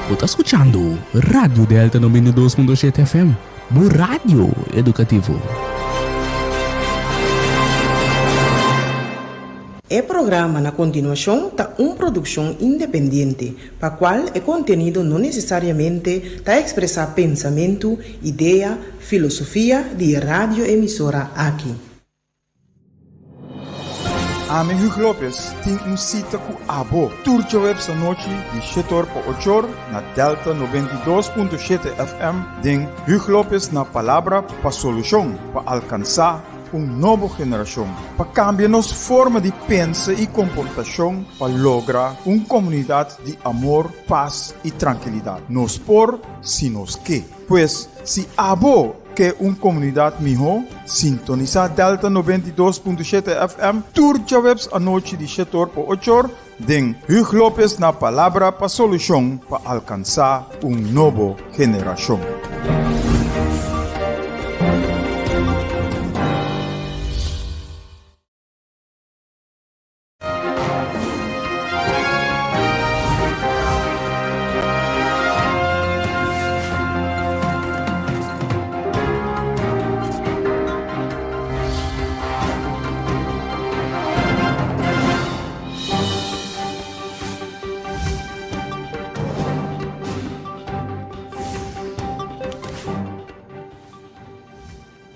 Bo ta skuchando Radio Delta 92.7 FM, bo radio edukativo. E programa na kontinuashon ta un produkshon independiente, pa kual e kontenido no nesesariamente ta ekspresá pensamentu, idea, filosofia di e radioemisora aki. Ami Hugo Lopez tin un sita ku abo tur djaweps anochi di shete or pa ocho or na Delta 92.7 FM den Hugo Lopez na Palabra pa Solushon pa alkansá un nobo generashon pa kambia nos forma di pensa i komportashon pa logra un komunidat di amor, pas i trankilidat. Nos por si nos ke. Pues, si abo ke un komunidat mihó, sintonisá Delta 92.7 FM tur djaweps anochi di shete or pa ocho or den Huug Lopez na Palabra pa Solushon pa alkansá un nobo generashon.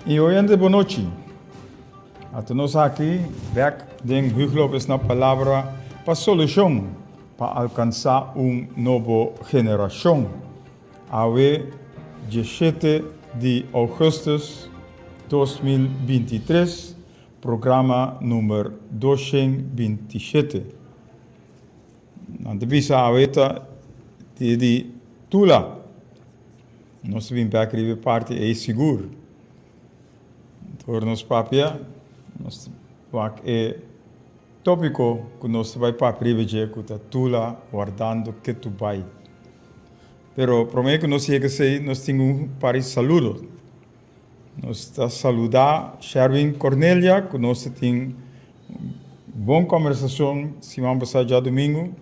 I oyente bonochi. Ata nos aki bek den Huug Lopez na Palabra pa Solushon pa alkansa un nobo generashon. Awe diesshete di ougùstùs 2023, programa number 227. Nan ta bisa awe ta dia di Tula. Nos ta bin bek riba e parti ei sigur. Ora nos papia, nos ta wak e tópiko ku nos ta bai papia riba dje ku ta Tula wardando ketu bai. Pero promé ku nos yega esei, nos tin un par di saludo. Nos ta saludá Sherwin Cornelia ku nos ta tin bon kòmbersashon siman pasá djadumingu.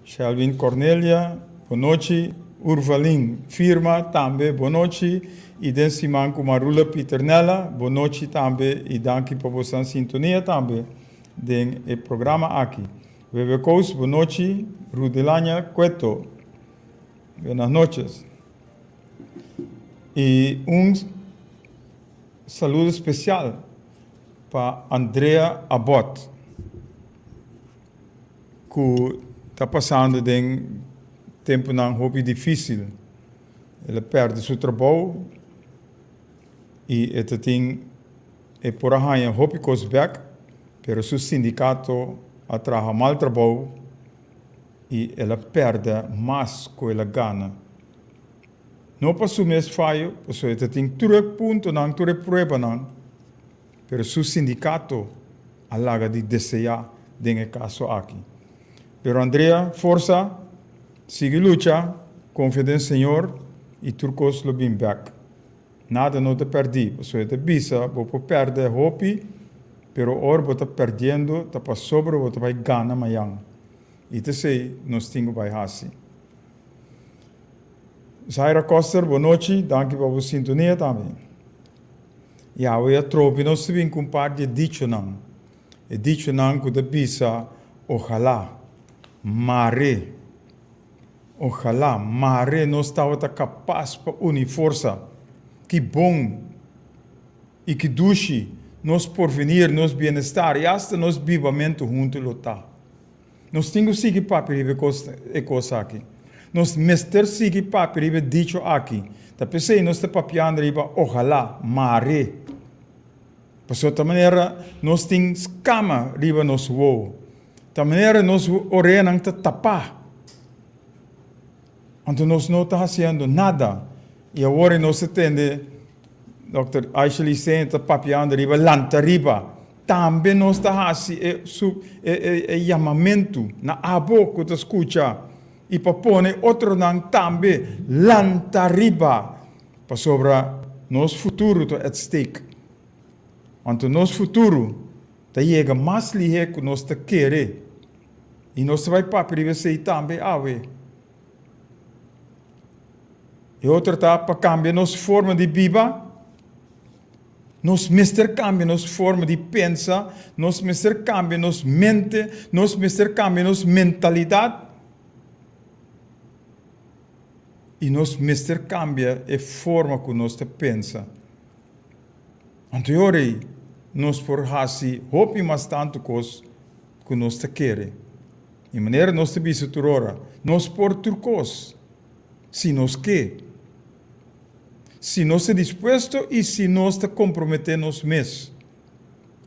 Sherwin Cornelia, bonochi. Urvalin Firma tambe bonochi. I den siman ku Marula Pieternella, bonochi tambe i danki pa bosan sintonia tambe den e programa aki. Webe Koos, bonochi. Rudelania Cueto, buenas noches. I un saludo spesial pa Andrea Abbott ku ta pasando den tempunan hopi difísil. El a pèrdè su trabou i e ta tin e por a haña hopi kos bèk, pero su sindikato a traha mal trabou i el a pèrdè mas ku el a gana. No pa su mes fayo, pasobra e ta tin tur e puntonan, tur e pruebanan, pero su sindikato a laga di deseá den e kaso aki. Pero Andrea, forsa, sigui lucha, konfia den Señor i tur kos lo bin bèk. Nada no ta pèrdí, pasobra e ta bisa, bo por pèrdè hopi, pero ora bo ta pèrdiendo ta pasobra bo ta bai gana mayan. I ta esei nos tin ku bai hasi. Zaira Koster, bonochi, danki pa bo sintonia tambe. Yahweh atrobe nos ta bin ku un par di e dichonan. E dichonan ku ta bisa, Ojalá, mare. Ojalá, mare nos tabata kapas pa uni forsa. Ki bon i ki dushi nos porvenir, nos bienestar i asta nos bibamentu huntu lo ta. Nos tin ku sigui papia riba e kos aki. Nos mester sigui papia riba e dicho aki. Ta p'esei nos ta papiando riba ojalá, mare. Pasobra ta manera nos tin skama riba nos wowo. Ta manera nos oreanan ta tapá. Anto nos no ta hasiendo nada. I awor nos ta tende Dòkter Aisha Licene ta papiando riba lanta riba. Tambe nos ta hasi e su e e yamamentu na abo ku ta skucha i pa pone otronan tambe lanta riba pasobra nos futuro ta at stake. Anto nos futuro ta yega mas lihé ku nos ta kere i nos ta bai papia riba esei tambe awe. E otro ta pa kambia nos forma di biba. Nos mester kambia nos forma di pensa, nos mester kambia nos mente, nos mester kambia nos mentalidat i nos mester kambia e forma ku nos ta pensa. Anto e ora ei nos por hasi hopi mas tantu kos ku nos ta kere. I manera nos ta bisa tur ora, nos por tur kos si nos ke. Si nos ta dispuesto i si nos ta komprometé nos mes,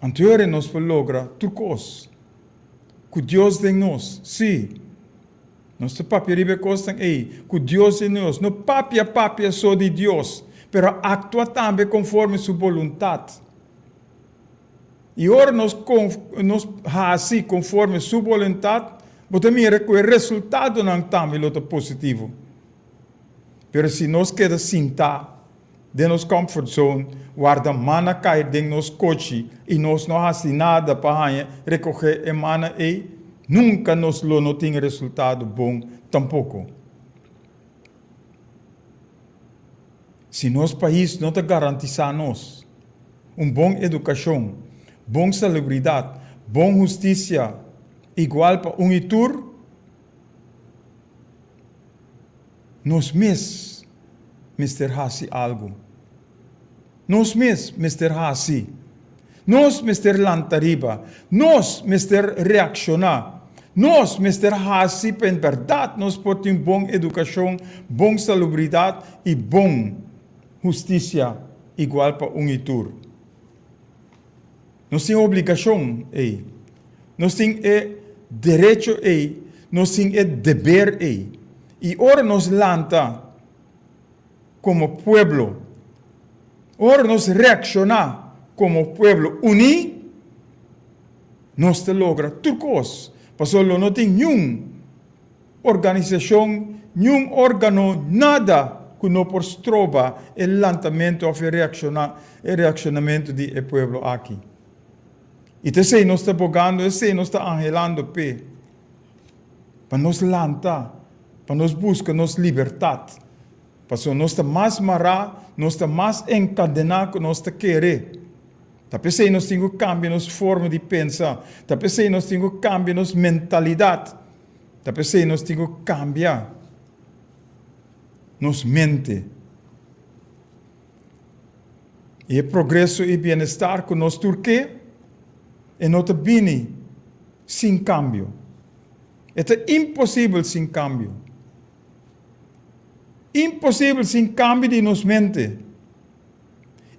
anto e ora nos por logra tur kos. Ku Dios den nos, sí. Nos ta papia riba e kosnan ei, ku Dios den nos. No papia papia so di Dios, pero aktua tambe konforme su boluntat. I ora nos nos hasi konforme su boluntat, bo ta mira ku e resultadonan tambe lo ta positivo. Pero si nos keda sintá den nos comfort zone, warda mana kai den nos kochi i nos no hasi nada pa haña rekogé e mana ei, nunka nos lo no tin resultado bon tampoko. Si nos pais no ta garantisá nos un bon edukashon, bon salubridat, bon hustisia igual pa un i tur, Nos mes mester hasi algu. Nos mes mester hasi. Nos mester lanta riba. Nos mester reakshoná. Nos mester hasi pa en bèrdat nos por tin bon edukashon, bon salubridat i bon hustisia igual pa un i tur. Nos tin obligashon ei. Nos tin e derecho ei. Nos tin e deber ei. I ora nos lanta komo pueblo, ora nos reakshoná komo pueblo uní, nos ta logra tur kos. Pasobra lo no tin niun organisashon, niun órgano, nada ku no por stroba e lantamentu òf e reakshoná, e reakshonamentu di e pueblo aki. I ta esei nos ta bogando, esei nos ta anhelando p'e, pa nos lanta, pa nos buska nos libertat, pasobra nos ta mas mará, nos ta mas enkadená ku nos ta kere. Ta p'esei nos tin ku kambia nos forma di pensa, ta p'esei nos tin ku kambia nos mentalidat. Ta p'esei nos tin ku kambia nos mente. I e progreso i bienestar ku nos tur ke, e no ta bini sin kambio. E ta imposibel sin kambio. Imposibel sin kambio di nos mente.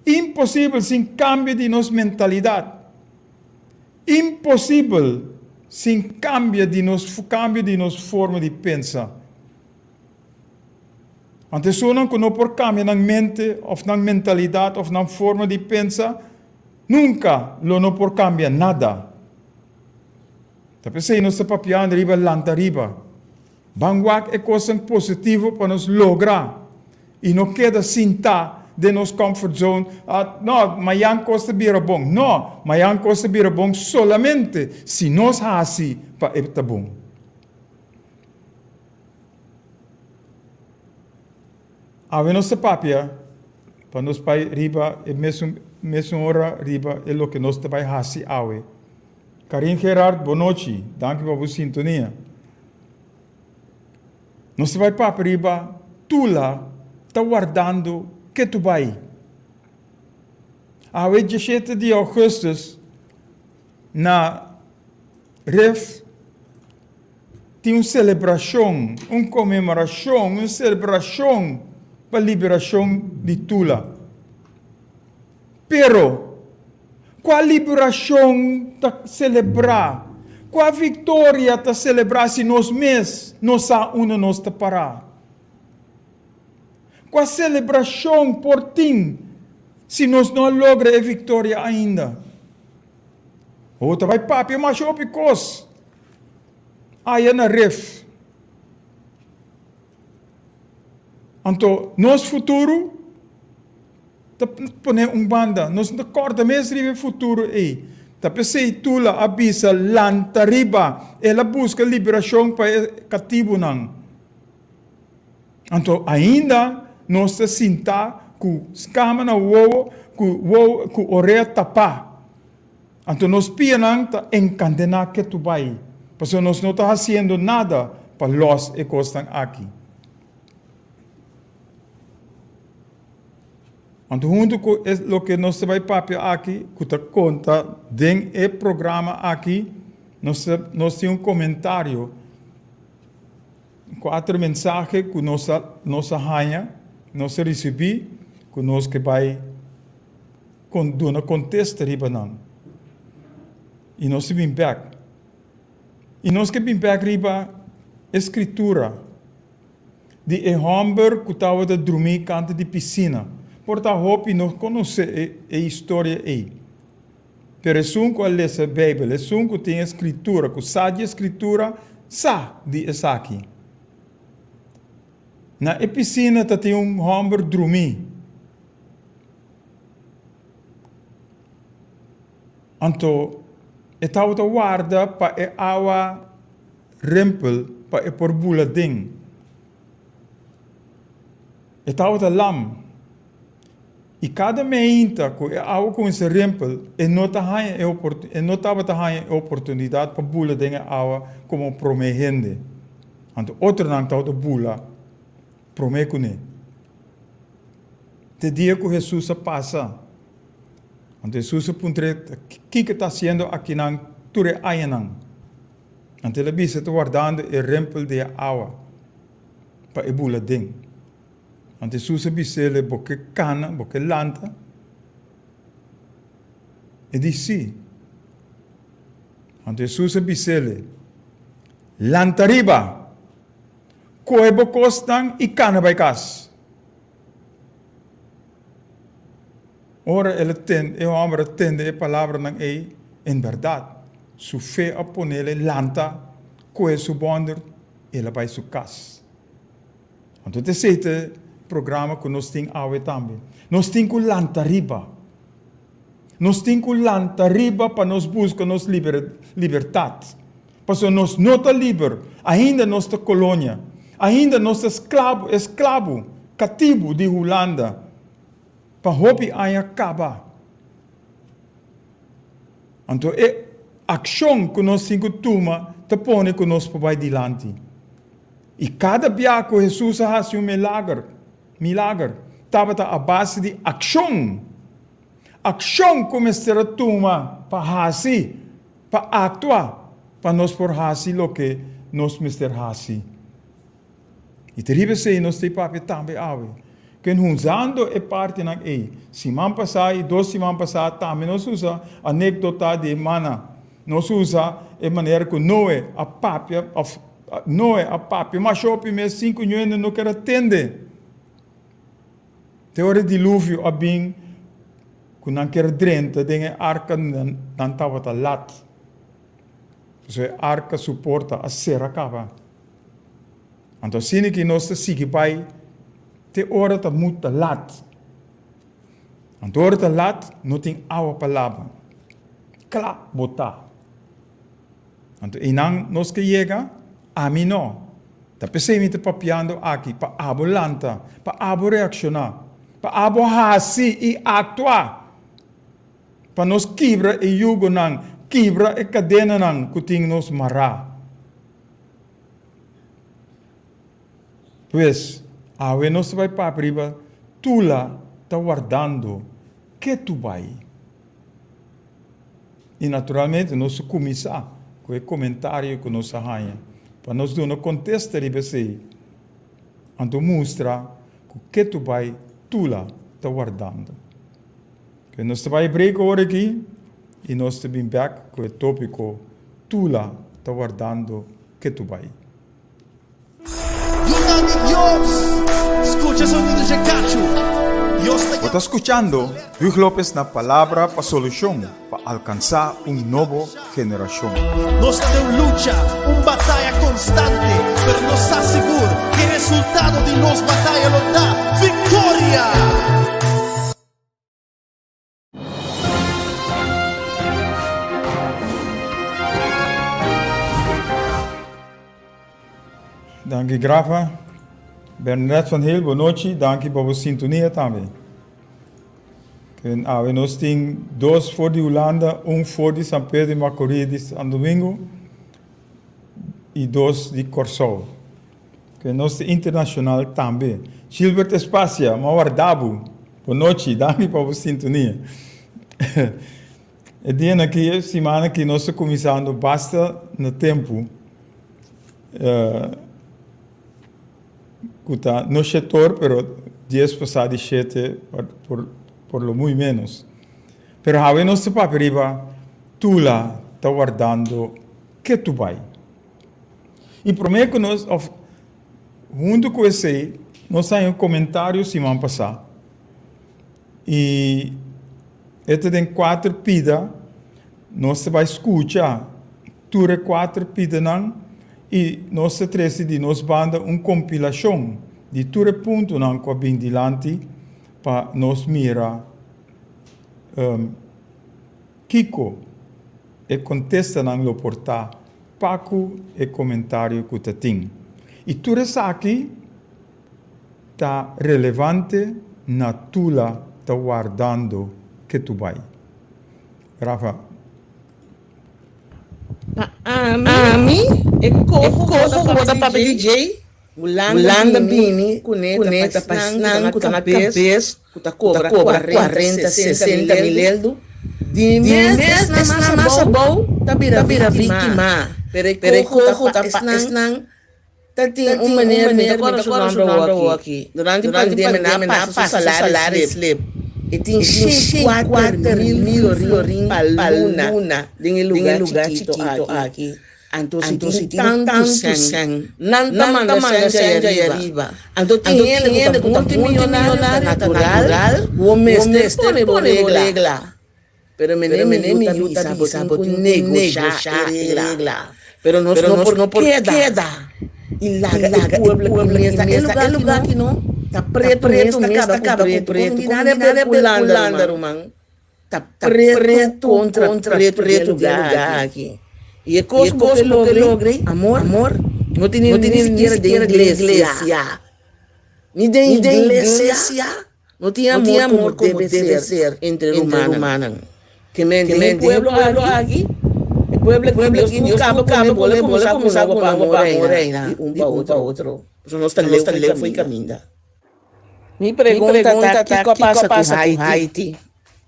Imposibel sin kambio di nos mentalidat. Imposibel sin kambia di nos kambio di nos forma di pensa. Anto esunnan ku no por kambia nan mente òf nan mentalidat òf nan forma di pensa, nunka lo no por kambia nada. Ta p'esei nos ta papiando riba lanta riba. Ban wak e kosnan positivo pa nos logra i no keda sintá den nos comfort zone, ah, no, mayan kos ta bira bon. No, mayan kos ta bira bon solamente si nos hasi pa e ta bon. Awe nos ta papia pa nos bai riba e mesun mesun ora riba e loke nos ta bai hasi awe. Karin Gerard, bonochi, danki pa bo sintonia. Nos ta bai papia riba Tula ta wardando ke tu bai. Awe dieshete di augustus na Ref tin un selebrashon, un konmemorashon, un selebrashon pa liberashon di Tula. Pero, kua liberashon ta selebrá? Kua viktoria ta selebrá si nos mes no sa unda nos ta pará? Kua selebrashon por tin si nos no a logra e viktoria ainda? Bo ta bai papia masha hopi kos aya na ref. Anto nos futuro ta pone un banda. Nos no ta kòrda mes riba e futuro ei. Ta p'esei Tula a bisa, Lanta riba! El a buska liberashon pa e katibunan. Anto ainda. nos ta sintá ku skama na wowo, ku wowo, ku orea tapá. Anto nos pianan ta enkandená ketu bai, pasobra nos no ta hasiendo nada pa lòs e kosnan aki. Anto huntu ku e loke nos ta bai papia aki, ku ta konta den e programa aki, nos ta nos tin un komentario, kuater mensahe ku nos a nos a haña, nos a risibí, ku nos ke bai kon duna kontesta riba nan. I nos ta bin bèk. I nos ke bin bèk riba e skritura. Di e hòmber ku tabata drumí kanta di pisina. Por ta hopi no konosé e historia ei. Pero esun ku a lesa Beibel, esun ku tin e Skritura, ku sa di e Skritura, sa di esaki. Na e pisina ta tin un hòmber drumí. Anto e tabata warda pa e awa Rempel pa e por bula den. E tabata lam. I kada meinta ku e awa kuminsá rempel, e no ta haña e e no tabata haña e oportunidat pa bula den e awa komo promé hende. Anto otronan tabata bula promé kuné. Te dia ku Hesus a pasa, anto Hesus a puntr'é, Kiko ta hasiendo akinan tur e añanan? Anto el a bisa ta wardando e rempel di e awa pa e bula den. Anto Hesus a bis'el, Bo ke kana, bo ke lanta? E di, Si. Anto Hesus a bis'el, Lanta riba, kohe bo kosnan i kana bai kas. Ora el a tende, e hòmber a tende e palabranan ei, en bèrdat, su fe a ponel e lanta, kohe su bònder, i el a bai su kas. Anto ta esei ta e programa ku nos tin awe tambe. Nos tin ku lanta riba. Nos tin ku lanta riba pa nos buska nos libertat. Pasobra nos no ta liber, ainda nos ta kolonia, ainda nos ta sklabu, esklabu, katibu di Hulanda pa hopi aña kaba. Anto e akshon ku nos tin ku tuma ta pone ku nos por bai dilanti. I kada bia ku Hesus a hasi un milager, milager, tabata a base di akshon. Akshon ku mester a tuma pa hasi, pa aktua, pa nos por hasi loke nos mester hasi. I ta riba esei nos ta papia tambe awe. Ken usando e partinan ei, siman pasá i dos siman pasá tambe nos usa anekdota di e mana. Nos usa e manera ku Noe a papia òf Noe a papia masha hopi mes sin ku ñuende no ker a tende. Te ora e diluvio a bin ku nan ker drenta den e arka nan tabata lat. Pasobra e arka su porta a sera kaba. Anto asina ki nos ta sigui bai te ora ta mut ta lat. Anto ora ta lat no tin awa pa laba. Kla bo ta. Anto einan nos ke yega? Ami no. Ta p'esei mi ta papiando aki, pa abo lanta, pa abo reakshoná, pa abo hasi i aktua, pa nos kibra e yugonan, kibra e kadenanan ku tin nos mará. Pues, awe nos ta bai papia riba Tula ta wardando ketu bai. I naturalmente nos a kuminsá ku e komentario ku nos a haña pa nos duna kontesta riba esei, anto mustra ku ketu bai Tula ta wardando. Ke nos ta bai break ora aki i nos ta bin bek ku e topiko Tula ta wardando ketu bai. Yunan di Dios, skucha sonido dje kachu. Dios ta Bo ta skuchando Huug Lopez na Palabra pa Solushon pa alkansá un nobo generashon. Nos ta den un lucha, un bataya konstante, pero nos sa sigur ku e resultado di nos bataya lo ta viktoria! Danki Grafa. Bernadette van Heel, bonochi, danki pa bo sintonia tambe. Ken awe nos tin dos for di Hulanda, un for di San Pedro di Macorís di San Domingo i dos di Kòrsou. Ken nos ta internashonal tambe. Gilbert Espacia, m'a warda bo. Bonochi, danki pa bo sintonia. E dianan aki, e siman aki nos ta kuminsando basta na tempu ku ta no shetor pero dies pasá di shete por por lo muy menos. Pero awe nos ta papia riba Tula ta wardando ke tu bai. I promé ku nos òf huntu ku esei nos haña un komentario siman pasá i e ta den kuater pida nos ta bai skucha Tur e kuater pidanan i nos ta trese di nos banda un kompilashon di tur e puntonan ku a bin dilanti pa nos mira kiko e kontestanan lo por ta pa ku e komentario ku ta tin. I tur esaki ta relevante na Tula ta wardando ke tu bai. Rafa. Pa ami, e koho ku bo ta papia di djei, Hulanda bini kuné ta pa esnan ku ta na kabes ku ta kobra kuarenta, sesenta mil eldu, di mes esnan mas abou ta bira víktima, pero e koho ta pa esnan Ta tin un meneer, mi ta kòrda su nòmber awor aki, durante pandemia nan a pasa su salario slip. E tin 104 mil florin pa luna den e lugar chikito aki. Anto si tin tantu sèn, nan ta manda sèn djaya riba. Anto tin hende ku ta multimillonario, ta natural, bo mester pone bo regla. Pero mene mi yu ta bisa bo tin ku negoshá e regla. Pero nos no por keda i laga e pueblo ki mes ta. E lugar aki no ta preto mes ta kaba ku preto. Kon mi nada ber ku Hulanda ruman. Ta preto kontra preto den e lugar aki. I e kos ku bo ke logre, amor, no tin ni sikiera den iglesia. Ni den iglesia. No tin amor como debe ser entre rumannan. Ke men den e pueblo aki, e pueblo aki Dios caba caba bole cuminsa cu amor reina di un pa otro. Pasobra nos ta leu fo'i caminda. Mi pregunta ta kico a pasa cu Haiti?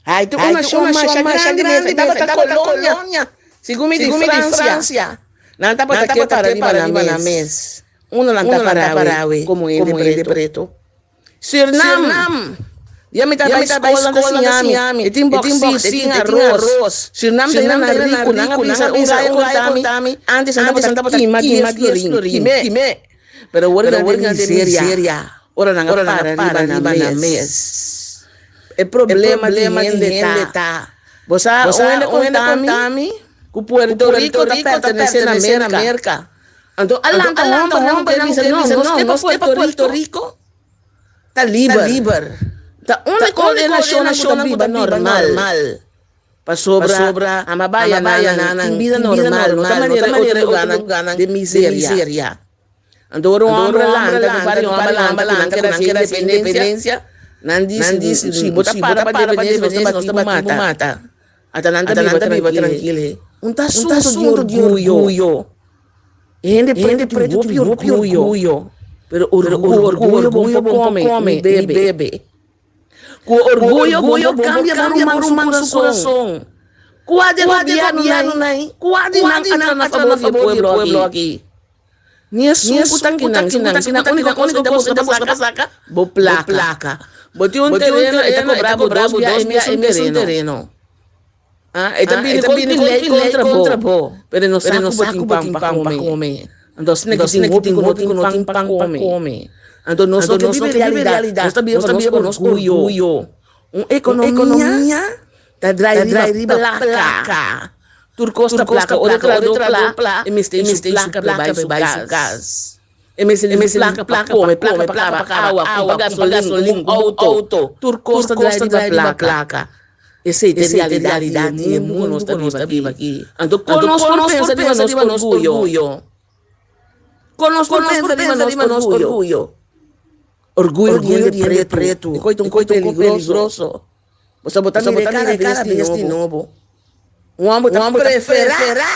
Haiti un nacion masha grandi mes, e tabata colonia, segun mi di Francia. Nan tabata ke para riba nan mes. Uno nan ta para awe como hende preto. Surnam! Ya mi ta bai skol, nan ta siña mi. E tin bòksit, e tin aros. Surnam ta hende nan riku, nan a bisa un rayo konta mi, antes nan tabata kima dies florin, kim'é. Pero awor nan den miseria, ora nan a para riba nan mes. E problema di hende ta, bo sa, un hende konta mi ku Puerto Rico ta pertenesé na Merka. Anto a lanta hombernan ku ta bisa, No, nos ke pa Puerto Rico ta liber. Ta úniko e nashonnan ku ta biba normal. Pasobra ama bayanan tin bida normal, no ta manera e otro lugánan den miseria. Anto ora un homber a lanta, un par di homber a lanta ku nan kere hasi independensia, nan di, Si bo ta para pa independensia, nos ta bati bo mata. Ata nan ta biba trankil he. Un ta asunto di orguyo. E hende pretu tin hopi orguyo. Pero orguyo bo no por come ni bebe. Ku orguyo bo no por cambia bo ruman su corazon. Kua di e gobierno nan, kua di nan a traha na fabor di e pueblo aki? Ni esun ku ta kinan, si nan úniko kos ku ta buska pa saka bo plaka. Bo tin un tereno, e ta kobra bo dos bia e mesun tereno. E ta bini kon tin lei kontra bo, pero e no sa ku bo tin pan pa kome. Anto asina ki tin hopi ku no tin pan pa kome. Anto nos no ke biba e realidat, nos ta biba pa nos orguyo. Un ekonomia ta drai riba plaka. Tur kos ta plaka. Ora e trahadó pla, e mester su plaka pa bai su kas. E mester di su plaka pa kome, plaka pa kaba awa, kumpra gasolin, kumpra un outo. Tur kos ta drai riba plaka. Esei ta e realidat di e mundu ku nos ta biba aki. Anto kon nos por pensa riba nos orguyo? Kon nos por pensa riba nos orguyo? Orguyo di hende pretu, e koi ta un koi peligroso. Pasobra bo ta mira e kada bes di nobo. Un hòmber ta preferá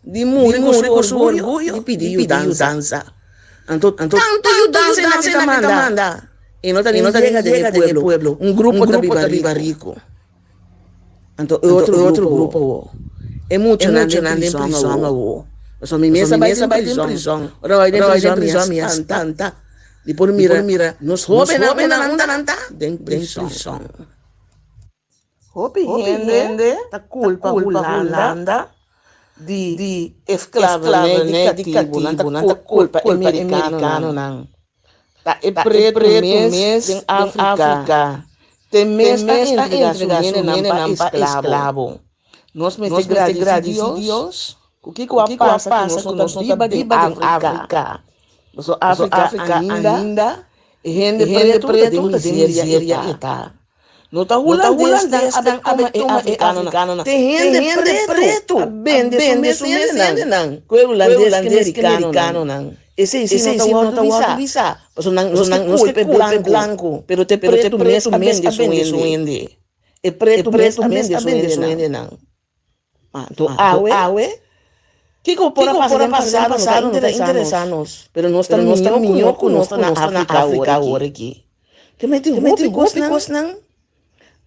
di muri ku su orguyo di pidi yudansa. Anto tantu yudansa e nan ta manda, e no ta ni yega den e pueblo. Un grupo ta biba riku. Anto e otro grupo awor, e muchanan den prison awor. Pasobra mi mes a bai den prison. Ora mi bai den prison mi a spanta di por mira nos hobennan unda nan ta den prison. Hopi hende ta kulpa Hulanda di esclavernij di katibu. Nan ta kulpa e merikanonan. Ta e pretu mes den Afrika te mes a entrega su hendenan pa esklabo. Nos mester gradisi Dios ku kiko a pasa ku nos no ta biba den Afrika. Pasobra Afrika ainda e hende pretu ta den miseria e ta. No ta hulandesnan a bin tuma e afrikanonan. Te hende pretu a bende su mes hendenan ku e hulandes ku e merikanonan. Esei si no ta wòrdu bisa. Pasobra nan nos ke kulpa e blanku, pero te pretu mes a bende su hende. E pretu mes a bende su hendenan. Anto awe, kiko por a pasa den pasado no ta interesa nos, pero nos ta mihó ku nos ta na Afrika awor aki. Te meti hopi kosnan,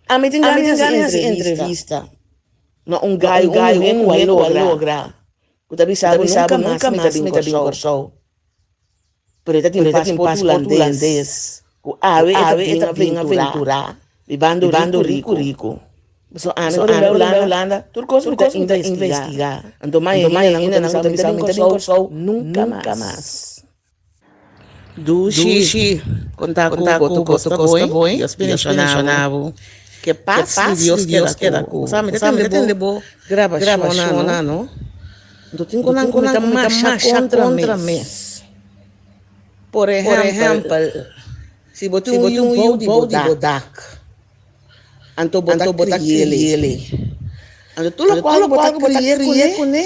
ami tin gana di hasi entrevista na un gai, un muhé ku a logra, ku ta bisa bo nunka mas mi ta bin Kòrsou. Pero e ta tin paspoort hulandes ku awe e ta bin aventura bibando riku riku. Pasobra ami ora mi bai Hulanda tur kos mi ta investiga. Anto mai e hendenan ku ta bisa mi ta bin Kòrsou nunka mas. Dushi, konta ku bo tur kos ta bon, Dios bendishona bo. Ke pas di Dios keda ku bo. Sa mi ta tende bo grabashonnan no. Anto tin ku nan ku mi ta masha kontra mes. Por ehèmpel, si bo tin un yu bou di bo dak, anto bo ta kri'é. Anto tur lokual ku bo ta kri'é kuné,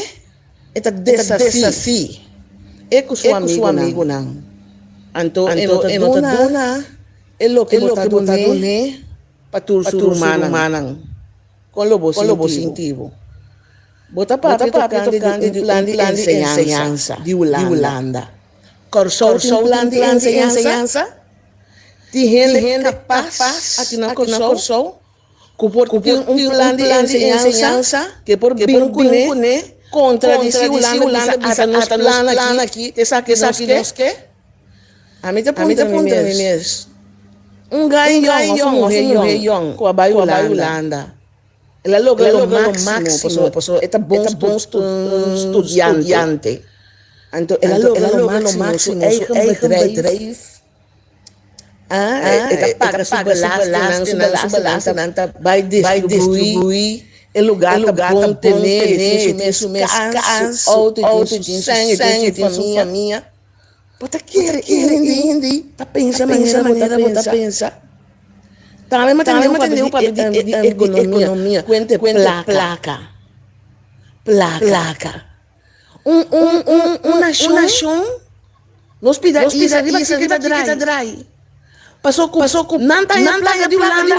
e ta deshasí e ku su amigunan. Anto e no ta duna e loke bo ta dun'é pa tur su rumannan. Kon lo bo sinti bo? Bo ta papia tokante di un plan di enseñansa di Hulanda. Kòrsou tin un plan di enseñansa? Tin hende kapas aki na Kòrsou ku por tin un plan di enseñansa ke por bin kuné kontra di si Hulanda bisa ata nos plan aki, esaki nos ke? Ami ta puntra mi mes, un gai yòn òf un muhé yòn ku a bai Hulanda, El a logra lo máximo, pasobra e ta bon studiante. Anto el a logra lo máximo, su eigen bedrijf. E ta paga su belastingnan, su belastingnan ta bai distribuí. E lugar ta bon tené, e tin su mes kas, su auto, e tin su sèn, e tin su famia. Bo ta kere hende hende ta pensa manera bo ta pensa. Tambe mi ta tende un papia di economia, cuente placa, placa. Un un un un nacion nos pida isla riba kiko ta draai. Paso ku nan ta haña placa di Hulanda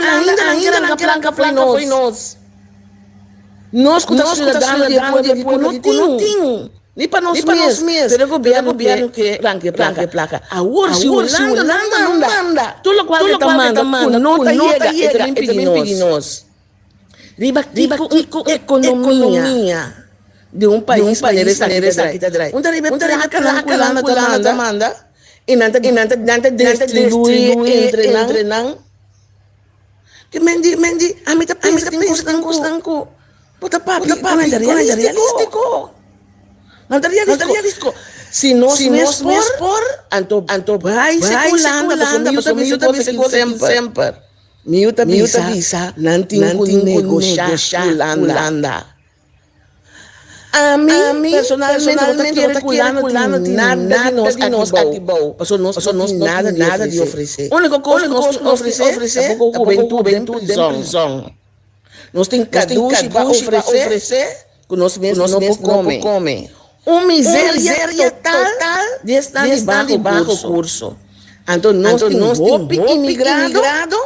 ainda nan ke ranca fo'i nos. Nos ku ta siudadano di e pueblo ku no tin ni pa nos mes, pero e gobièrnu ke ranka e plaka. Awor si Hulanda no manda tur lokual ku e ta manda ku no ta yega, e ta bin pidi nos. Riba kiko un ekonomia di un pais manera esaki ta drai? Un ta riba e plakanan ku Hulanda ta manda i nan ta distribuí entre nan. Ke men di, men di, ami ta pensa tin kosnan ku, ku bo ta papia ku nan ta realístiko. Nan ta realístiko. Si nos mes por, anto, anto bai se ku Hulanda, pasobra mi yu ta bisa e kos aki semper. Mi yu ta bisa, nan tin ku negoshá ku Hulanda. Ami personalmente no ta kere ku Hulanda tin nada di nos aki bou, pasobra nos no tin nada di ofresé. Úniko kos ku nos tin ofresé ta poko hubentud den prizòn. Nos tin kadushi pa ofresé ku nos mes no por kome. Un miseria total di esnan di baho kurso. Anto nos tin hopi imigrado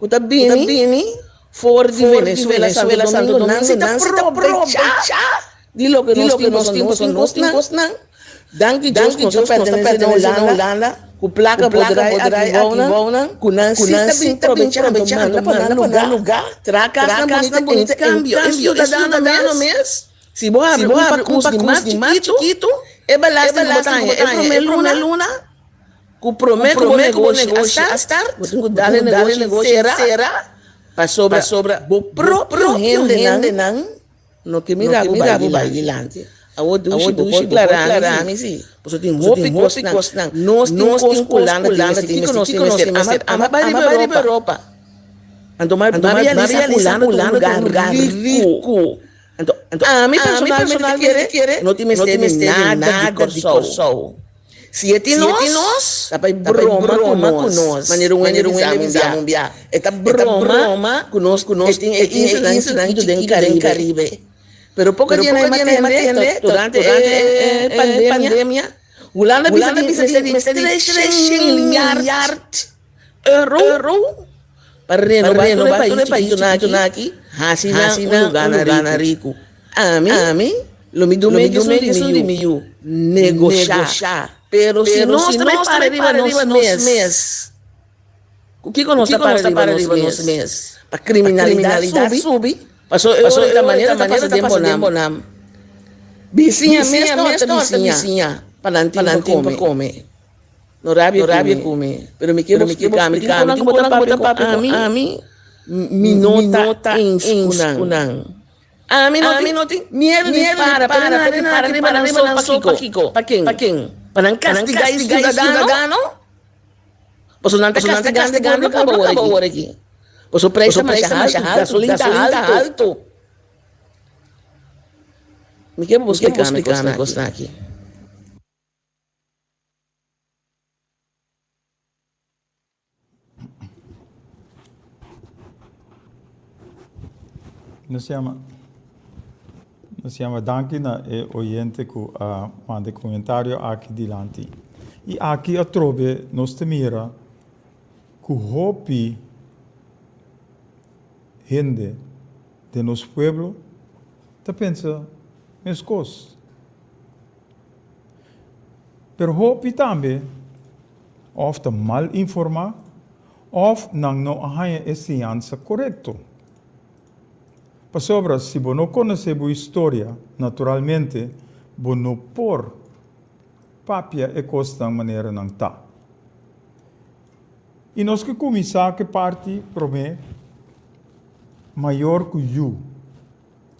ku ta bini for di Venezuela, Santo Domingo, nan si ta probecha di loke nos tin, pasobra nos tin kosnan. Danki Dios ku nos ta pertenese na Hulanda, ku plaka bo drai aki bounan, ku nan si ta bin probecha anto manda pa nan lugá, traha kasnan bunita, en kambio e siudadano mes, si bo habri un pakus di mas chikitu, e belasting ku bo ta haña e promé luna, Ku promé ku bo negoshi a start, bo tin ku dal e negoshi sera, pasobra bo propio hendenan no ke mira bo bai dilanti. Awor dushi bo por klara mi si, pasobra tin hopi kosnan, nos tin kos ku Hulanda tin mester, kiko nos tin mester? Ama bai riba Europa, anto mi a realisa ku Hulanda ta un lugar riku. Anto ami personalmente ta kere no tin mester di nada di Kòrsou. Si e tin nos, ta bai broma ku nos. Manera un hende bisa un bia. E ta broma ku nos ku nos tin e islanan chikitu den Karibe. Pero poko dia nan a tende durante e pandemia, Hulanda bisa di mester di 300 milyard euro pa renoba tur e pais chikitu aki, hasi nan un lugar riku. Ami lo mi duna esun di mi yu negoshá. Pero si nos ta bai para riba nos mes, ku kiko nos ta para riba nos mes? Pa kriminalidat subi, pasobra e ora ta manera ta pasa den bo nan. Bisiña mes ta horta bisiña pa nan tin pa kome. No rabia ku mi, pero mi ke bo splika mi tin konan ku bo ta papia ku ami, mi no ta eens ku nan. Ami no tin miedu di para, pero nan a para riba nan so pakiko? Pa ken? Pa nan kastiga e siudadano? Pasobra nan ta kastigando e pueblo kaba awor aki. Pasobra preis ta masha haltu, gasolin ta haltu. Mi ke pa bo splika mi kosnan aki. Nos yama nos yama danki na e oyente ku a manda e komentario aki dilanti. I aki atrobe nos ta mira ku hopi hende den nos pueblo ta pensa meskos. Pero hopi tambe òf ta mal informá òf nan no a haña e siñansa korekto. Pasobra si bo no konosé bo historia, naturalmente bo no por papia e kosnan manera nan ta. I nos ke kuminsá ku e parti promé, mayor ku yu.